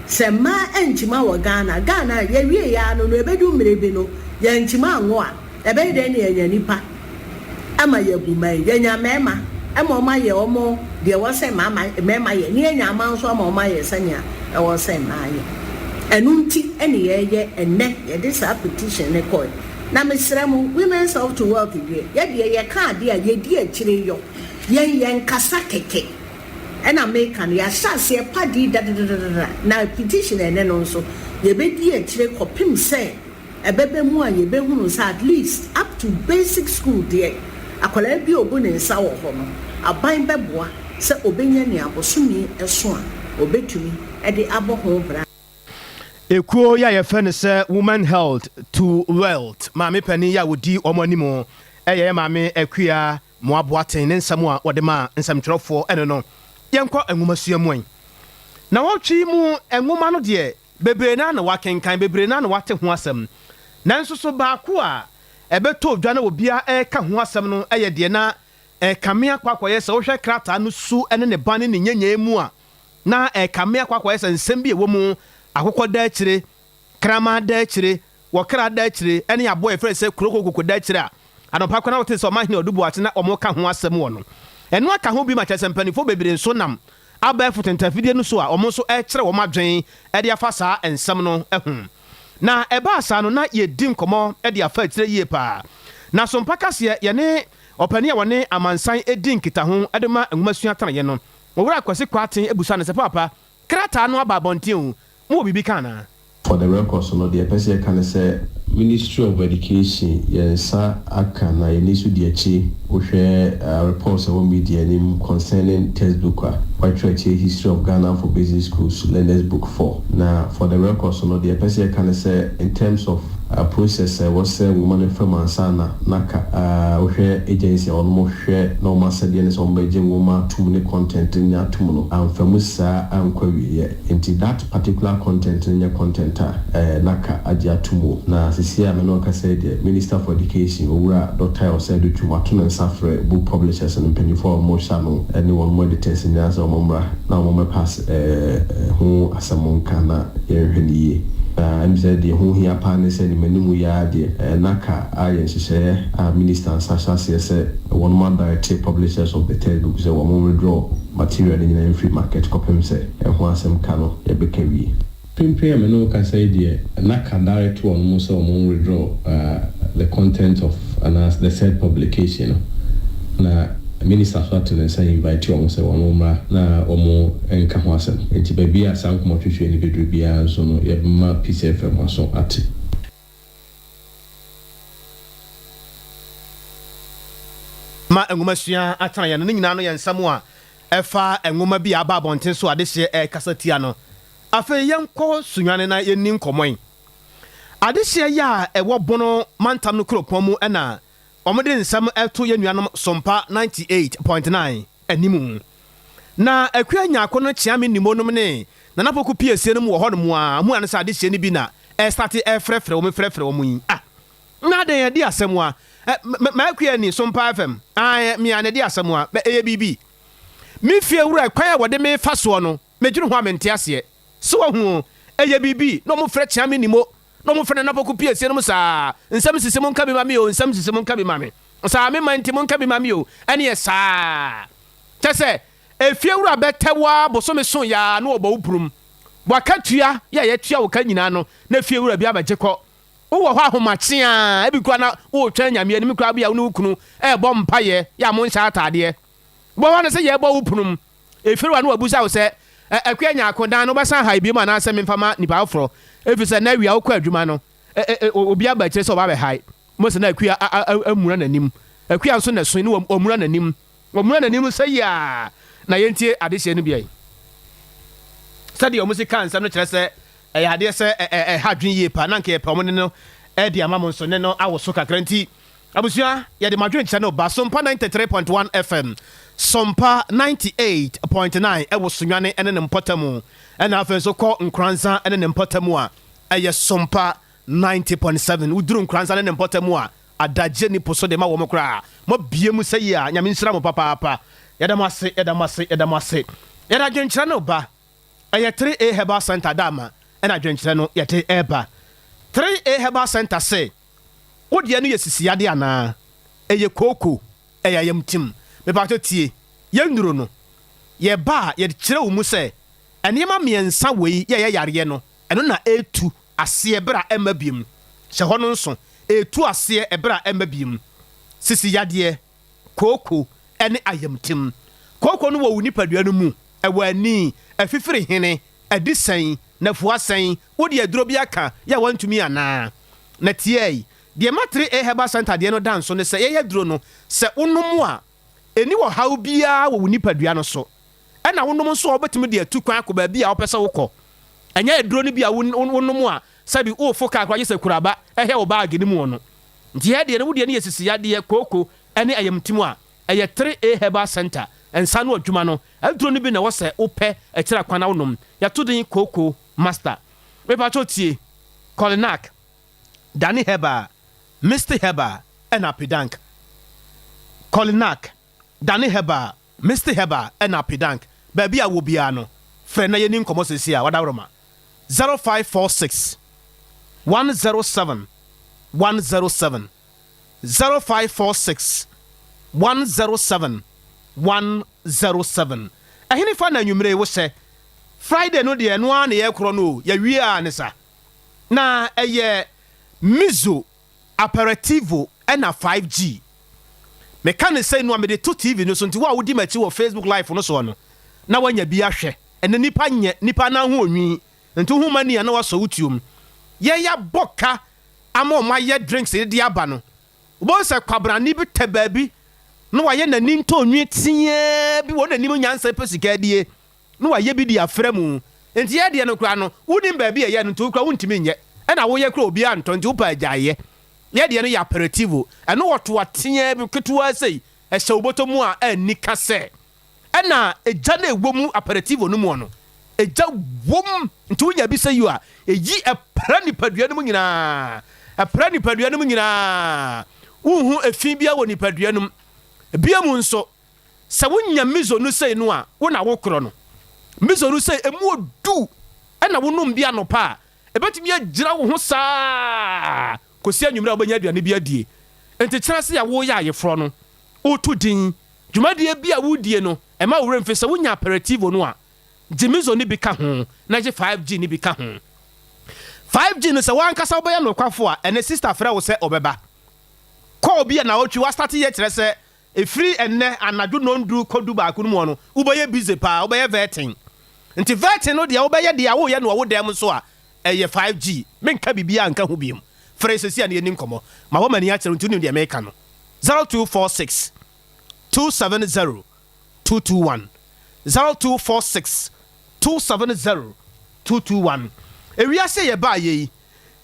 Sɛ mmaa ankyima wɔ Ghana, Ghana yɛwieɛ ara no no ɛbɛdu mmerɛ bi no yɛankyima anwo a, Ɛbɛyɛ dɛn na yɛanya nnipa ama yɛabu man yi? Yɛanya mmarima ma wɔayɛ wɔn deɛ ɛwɔ sɛ mmarima yɛ, na yɛanya mmaa nso ama wɔayɛ sɛnea ɛwɔ sɛ mmaa yɛ. Ɛno nti na yɛreyɛ ɛnnɛ yɛde saa petition no kɔe. Na mesrɛ mo, Women's Health to Wealth deɛ, yɛdeɛ yɛka adeɛ a yɛdi akyire yɔ. Yɛn yɛnkasa kɛkɛ. Ɛna meka no, yɛahyɛ aseɛ padii dadadadada, na petition ɛnnɛ no nso, yɛbɛdi akyire kɔpem sɛ ɛbɛba mu a yɛbɛhunu sɛ at least up to basic school deɛ, akwadaa bi a ɔbu ne nsa wɔ hɔ no, aban bɛboa sɛ ɔbɛnya nea bosome so a ɔbɛtumi de abɔ ho bra. Ekuo yi a yɛfrɛ no sɛ Women Health to Wealth maame panin yi a ɔdi wɔn anim yɛ yɛn maame Akua Moa Boateng ne nsɛm a wɔde maa nsɛmtwerɛfoɔ ɛno no. Yɛnkɔ nwomasua mu ɛ. Nawɔtwe yi mu nwoma no deɛ bebree no ara na wɔakenkan, bebree no ara na wɔate ho asɛm. Nanso so baako a ɛbɛtɔ dwa na obiara reka ho asɛm no yɛ deɛ na ɛrekame akɔ akɔyɛ sɛ wohwɛ krataa no su ne ne ba ne ne nyenyeɛ mu a, na ɛrekame akɔ akɔyɛ sɛ nsɛm bi a ɛwɔ mu, akokɔ da akyire, kraman da akyire, wɔkra da akyire, ne aboa a yɛfrɛ no sɛ kurokokoko da akyire a anɔpa koraa na wote sɛ Ɔmanhene Ɔdo Boakye na wɔreka ho asɛm wɔ no. Ɛno aka ho bi ma kyerɛ sɛ mpanimfoɔ bebree nso nam abɛɛfo tentafidie no so a wɔn nso rekyerɛ wɔn adwene de afa saa nsɛm no ho. Na ɛbaa saa no na yɛredi nkɔmmɔ de afa akyire yie paa. Na Sompa Kaseɛ yɛne ɔpanin a wɔne amansan di nkitaho de ma nwomasua tenaeɛ no, Owura Kwasi Kwarteng bisa no sɛ, Paapa, krataa no aba abɔnten o, mowɔ biribi ka anaa? For the records no, deɛ yɛpɛ sɛ yɛka ne sɛ, Ministry of Education, yɛn nsa aka na yɛn ani nso di akyire. Wohwɛ reports a ɛwɔ media no mu concerning textbook a wɔatwerɛ akyire History of Ghana for Basic Schools Learners Book 4. Na for the records no, deɛ yɛpɛ sɛ yɛka ne sɛ, in terms of process a ɛwɔ sɛ nwoma no fa mu ansa na naka, wohwɛ agency a wɔnom hwɛ na wɔn asɛdeɛ ne sɛ wɔbɛgye nwoma atom ne content no nyinaa atom no, amfa mu saa ankɔ awieɛ. Nti that particular content no nyɛ content a NACA agye atom o. Na seesei a me ne wo rekasa yi deɛ, Minister for Education, Owura Dɔkta Osei Adutwum ato ne nsa afrɛ book publishers no mpanyinfoɔ a wɔhyɛ ano ne wɔn editors nyinaa sɛ wɔn mmra na wɔn mmɛpass ho asɛm nka na yɛnhwɛ no yie. Na ɛm sɛ deɛ ɛho hia paa ne sɛ animanimu yi ara deɛ NACA ayɛ nhyehyɛeɛ a Minister nsa ahyɛ aseɛ sɛ wɔn adirecte publishers of the textbook sɛ wɔn withdraw material no nyinaa mfiri market kɔpem sɛ ɛho asɛm ka no yɛbɛka wie. Mprempren a me ne wo kasa yi deɛ na ka direct wɔn mo sɛ wɔn withdraw the content of anaa the said publication no na minister nso ato ne nsa invite wɔn sɛ wɔn mmra na wɔn nka ho asɛm. Nti baabi a saa nkɔmmɔtwetwe no bɛduru biara nso no yɛbɛma Peace FM aso ate. Ma nwomasua atenaeɛ no. Ne nyinaa no yɛ nsɛm a ɛfa nwoma bi a aba abɔnten so a adehyeɛ rekasa tia no. Afei yɛnkɔ Sunyani na yɛnni nkɔmmɔ yi. Adehyeɛ yi a ɛwɔ Bono mantam no kuropɔn mu na wɔde nsɛm reto yɛn nuanom Sompa 98.9 anim. Na Akua Nyarko no Kyeame Nimo nom ne Nana Poku Piesie nom wɔ hɔnom a ɔmo ano sɛ adehyeɛ no bi na ɛrestate ɛrefrɛfrɛ wɔn frɛfrɛ wɔn yi. Ah! Na adɛn ɛde asɛm a? Ɛ, m'Akua ni, Sompa FM. Ae, me a na ɛde asɛm a. Bɛ, ɛyɛ biribi. Me fie wura, kwan a wɔde me fa soɔ no, medwene ho a mente aseɛ. So wahu o? Ɛyɛ biribi. Na wɔn frɛ Kyeame Nimo, na wɔn frɛ Nana Poku Piesie nom saa. Nsɛm sisi monka bi ma me o, nsɛm sisi monka bi ma me. Saa, me man nti monka bi ma me o. Ɛneɛ saa. Kyɛ sɛ, efie wura bɛtɛ wo ara bosome so yɛ ara na wɔbɔ wo prum. W'akatua yɛ a yɛtua wo ka nyinaa no, na efie wura bi abɛgye kɔ. Wowɔ hɔ ahomakye a, ebi koraa na woretwɛn Nyame anim koraa bi a wo ne wo kunu rebɔ mpaeɛ yɛ a monhyɛ ataadeɛ. Wobɛhɔ ara na sɛ yɛrebɔ wo pono mu, efie wura no wabisa wo sɛ, Ɛ, Akua Nyarko, dan no wobɛsan hae biom anaasɛ memfa ma nipa foforɔ? Efiri sɛ nnɛ awia wokɔ adwuma no, ɛ, ɛ, ɛ, obi aba akyire sɛ ɔba abɛhae. Mose na Akua a, a, a, amuna n'anim. Akua nso na ɛsoe ne wamuna n'anim. Wamuna n'anim sɛ yiaa. Na yɛntie adehyeɛ no bi ɛ. Sɛdeɛ wɔn si kaa nsɛm no kyerɛ sɛ ɛyɛ adeɛ sɛ ɛha adwene yie paa. Na anka yɛpɛ wɔn ne no de ama mo nso ne no awoso kakra nti abusua yɛde mo adwenkyerɛ no ba Sompa 93.1 FM, Sompa 98.9 ɛwɔ Sunyani ne ne mpɔtamu ɛna afei nso kɔ Nkoranza ne ne mpɔtamu a ɛyɛ Sompa 90.7 woduru Nkoranza ne ne mpɔtamu a adagye ni po so de ma wɔn koraa mo abue mu sɛ yie a Nyame nhyira mo papaapa yɛda mo ase yɛda mo ase yɛda mo ase yɛde adwenkyerɛ no ba ɛyɛ 3A Herbal Center Daama ɛna adwenkyerɛ no yɛde ɛreba 3A Herbal Center se wo deɛ no yɛ sisiyadeɛ anaa ɛyɛ kooko ɛyɛ ayamtim mepatwɔ tie yɛn nnuro no yɛba a yɛkyerɛ wo mu sɛ nneɛma mmiɛnsa wei yɛ ɛyɛ yareɛ no. Ɛno na ɛretu aseɛ berɛ a ɛmma biom. Hyɛ hɔ no nso, ɛretu aseɛ ɛberɛ a ɛmma biom. Sisi yadeɛ, kooko ne ayamtim. Kooko no wɔ wo nipadua no mu, ɛwɔ ani, afifiri hene, adi sɛn, nafua sɛn, wode aduro bi aka yɛ a wantumi anaa? Na tiae, deɛ ɛma 3A Herbal Centre deɛ no da nso ne sɛ yɛyɛ aduro no, sɛ wonom a, ɛnni ɔhaw biara wɔ wo nipadua no so. Ɛna wonom nso a wobɛtumi de atu kwan akɔ baabi a wopɛ sɛ wokɔ. Ɛnyɛ aduro no bi a wonom a sɛbi worefo kaa koraa gye sɛ kuraba ɛhɛ wo baage no mu ɔno. Nti yɛ deɛ no wo deɛ no yɛ sisi yadeɛ, kooko ɛne ayamtim a, ɛyɛ 3A Herbal Centre nsa ano adwuma no. Aduro no bi na ɛwɔ sɛ wopɛ akyiri akwan na wonom. Yɛato din Kooko Master. Mepakyɛw tie, Kolinak, Dani Herbal, Misty Herbal ɛna Apidank. Kolinak, Dani Herbal, Misty Herbal ɛna Apidank. Baabi a wowɔ biara no, frɛ na yɛnni nkɔmmɔ seesei a wadaworoma. 0546 107 107 0546 107 107 Ɛhenefa na anwummere yi wohyɛ? Friday no deɛ ɛno ara na yɛrekorɔ no o, yɛawie ara ne sa. Na ɛyɛ Mizo Aperitivo ɛna 5G. Meka no sei no a mede to TV no so nti wo a wodi m'akyi wɔ Facebook live no soɔ no na woanya bi ahwɛ. Ɛnɛ nipa nyɛ nipa nan ho onwi nti wohu m'ani a na wasɔ wo tuom. Yɛn yɛabɔ ka ama wɔn ayɛ drinks de aba no wobɛhu sɛ kwabrane bi tɛ baabi na wayɛ n'ani ntɔnwi teaa bi wɔ n'anim nyansa pɛ sika adie na wayɛ bi de afra mu. Nti yɛ deɛ no koraa no wonim baabi a ɛyɛ no nti wo koraa wontumi nyɛ ɛna woyɛ koraa obiara ntɔ nti wopɛ a gyae yɛ. Yɛ deɛ no yɛ aperitivo ɛno wɔto ateaa bi ketewaa sei ɛhyɛ wo bɔtɔ mu a anni ka sɛ ɛna egya no a ɛwɔ mu aperitivo no muɔ no egya wom nti wonya bi sɛ you a ɛyi ɛpra nipadua no mu nyinaa ɛpra nipadua no mu nyinaa wonhu efi biara wɔ nipadua no mu. Bio mu nso Sɛ wonya miso no sei no a, wo na wokorɔ no. Miso no sei, emu odu na wonom bi anɔpa a, ebetumi agyina wo ho saa kɔsi anwummere a wobɛnya aduane bi adie. Enti kyerɛ ase a woreyɛ ayeforɔ no, woreto din, dwumadie bi a woredie no, mma wo werɛ mfi sɛ wonya aperitivo no a, gye miso no bi ka ho na gye 5G no bi ka ho. 5G no, sɛ wo ankasa wobɛyɛ nokwafo a, ɛnnɛ sista frɛ wo sɛ ɔbɛba. Call bi a naawɔtwe woastarte yɛ kyerɛ sɛ Ɛfiri ɛnnɛ anadwo nnɔndu kɔ dubaako no mu hɔ no, wobɛyɛ busy paa, wobɛyɛ vetting. Nti vetting no deɛ wobɛyɛ deɛ a woyɛ no wɔ wo dan mu nso a, ɛyɛ 5G. Menka biribiara nka ho biom. Frɛ seesei a na yɛnni nkɔmmɔ. Mabɔ m'ani akyerɛ wo nti wonim deɛ mereka no. 0246 270 221 0246 270 221 Ewiase a yɛbaeɛ yi,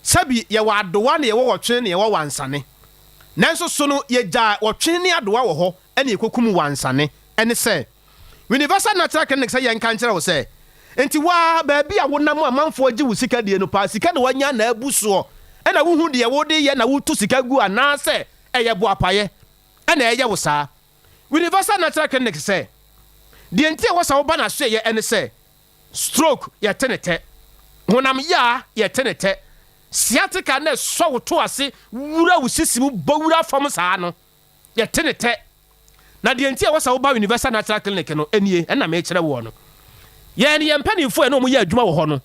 sɛbi yɛwɔ adowa na yɛwɔ ɔtwe na yɛwɔ wansane. Nanso so no yɛgyaa ɔtwe ne adowa wɔ hɔ na yɛkɔkum wansane? Ɛne sɛ, Universal Natural Clinic sɛ yɛnka nkyerɛ wo sɛ, nti wo ara baabi a wonam a amanfoɔ gye wo sika die no paa, sika na woanya na abu soɔ na wohu deɛ wode yɛ na wotu sika gu anaasɛ ɛyɛ boapayɛ na ɛyɛ wo saa? Universal Natural Clinic sɛ, deɛ nti a ɛwɔ sɛ woba n'asoɛeɛ ɛne sɛ, Stroke yɛte ne tɛ, honam yaa yɛte ne tɛ, sciatica na ɛsɔ wo to ase wura wo sisi mu bɔ wura fam saa no yɛte ne tɛ. Na deɛ nti a ɛwɔ sɛ woba Universal Natural Clinic no nie, ɛna mekyerɛ woɔ no. Yɛn yɛn mpanimfoɔ a yɛne wɔn yɛ adwuma wɔ hɔ no,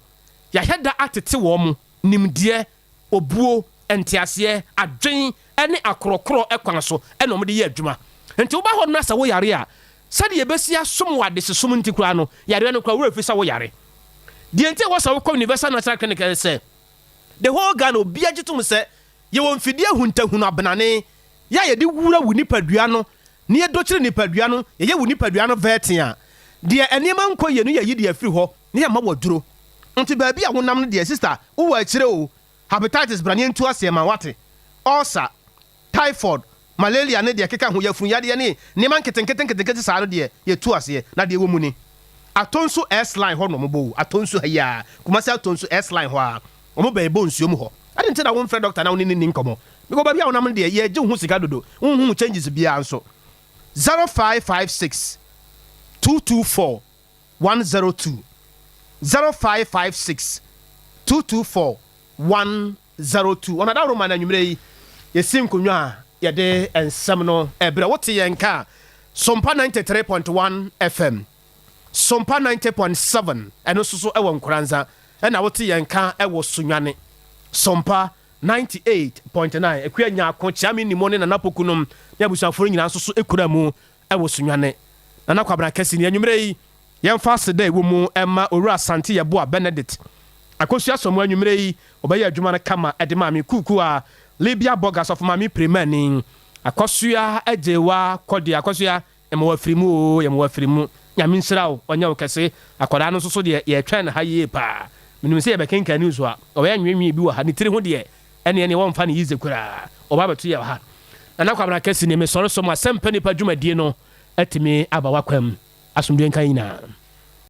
yɛahwɛ da atete wɔn nimdeɛ obuo, nteaseɛ, adwen ne akorɔkorɔ kwan so na wɔde yɛ adwuma. Nti woba hɔ no na sɛ woyare a, sɛdeɛ yɛbɛsi asom wo adehyesom nti koraa no, yareɛ no koraa wo werɛ firi sɛ woyare. Deɛ nti a ɛwɔ sɛ wokɔ Universal Natural Clinic ne sɛ, the whole Ghana obiara gye tom sɛ yɛwɔ mfidie ahuntahunu abenane yɛ a yɛde wura wo nipadua no na yɛdɔkyere nipadua no, yɛyɛ wo nipadua no vɛɛten a, deɛ nneɛma nkɔ yie no yɛyi de afiri hɔ na yɛma wo aduro. Nti baabi a wonam no deɛ sister wowɔ akyire o, hepatitis bra na yɛntu aseɛ ma wo wate, ulcer, typhoid, malaria ne deɛ ɛkeka ho, yafunu yadeɛ ne nneɛma nketenkete nketenkete saa no deɛ yɛtu aseɛ. Na deɛ ɛwɔ mu ni, Atonsu S-line hɔ na wɔbɔ o, Atonsu ha yi ara, Kumasi Atonsu S-line hɔ ara, wɔbɛn Ɛbɔ nsuo mu hɔ. Adɛn nti na womfrɛ doctor na wo ne no nni nkɔmmɔ? Because baabi a wonam no deɛ yɛgye wo ho sika dodo, wonhu changes biara nso. 0556 224 102 0556 224 102 Wɔn adaworoma no anwummerɛ yi yɛsi nkonnwa a yɛde nsɛm no ɛbrɛ wote yɛn nka a Sompa 93.1 FM Sompa 90.7 ɛno nso so ɛwɔ Nkoranza. na wote yɛn nka wɔ Sunyani, Sompa 98.9, Akua Nyarko, Kyeame Nimo ne Nana Poku nom ne abusuafoɔ no nyinaa nso so kura mu wɔ Sunyani. Nana Kwabena Kɛse ni. Anwummerɛ yi, yɛmfa aseda a ɛwɔ mu mma Owura Asante Yeboah Benedict Akosua Asamoah anwummerɛ yi, ɔbɛyɛ adwuma no kama de maa me Kuukuu a Libya Bɔga Sɔfo Maame Pirimani Akosua Agyewa Kɔdeɛ Akosua Yɛma wo afiri mu oo, yɛma wo afiri mu. Nyame nhyira wo, ɔnyɛ wo kɛse. Akwadaa no nso so deɛ, yɛretwɛn no ha yie paa. Menim sɛ yɛbɛkenkan news a, ɔbɛyɛ nwenwee bi wɔ ha. Ne tiri ho deɛ, ɛneɛ neɛ wɔmfa no yize koraa. Ɔba abɛto yɛ wɔ ha. Nana Kwabena Kɛse nie, mesɔre so ma Asɛmpa Nipa dwumadie no atumi aba w'akwam. Asomdwoeɛ nka yɛn nyinaa.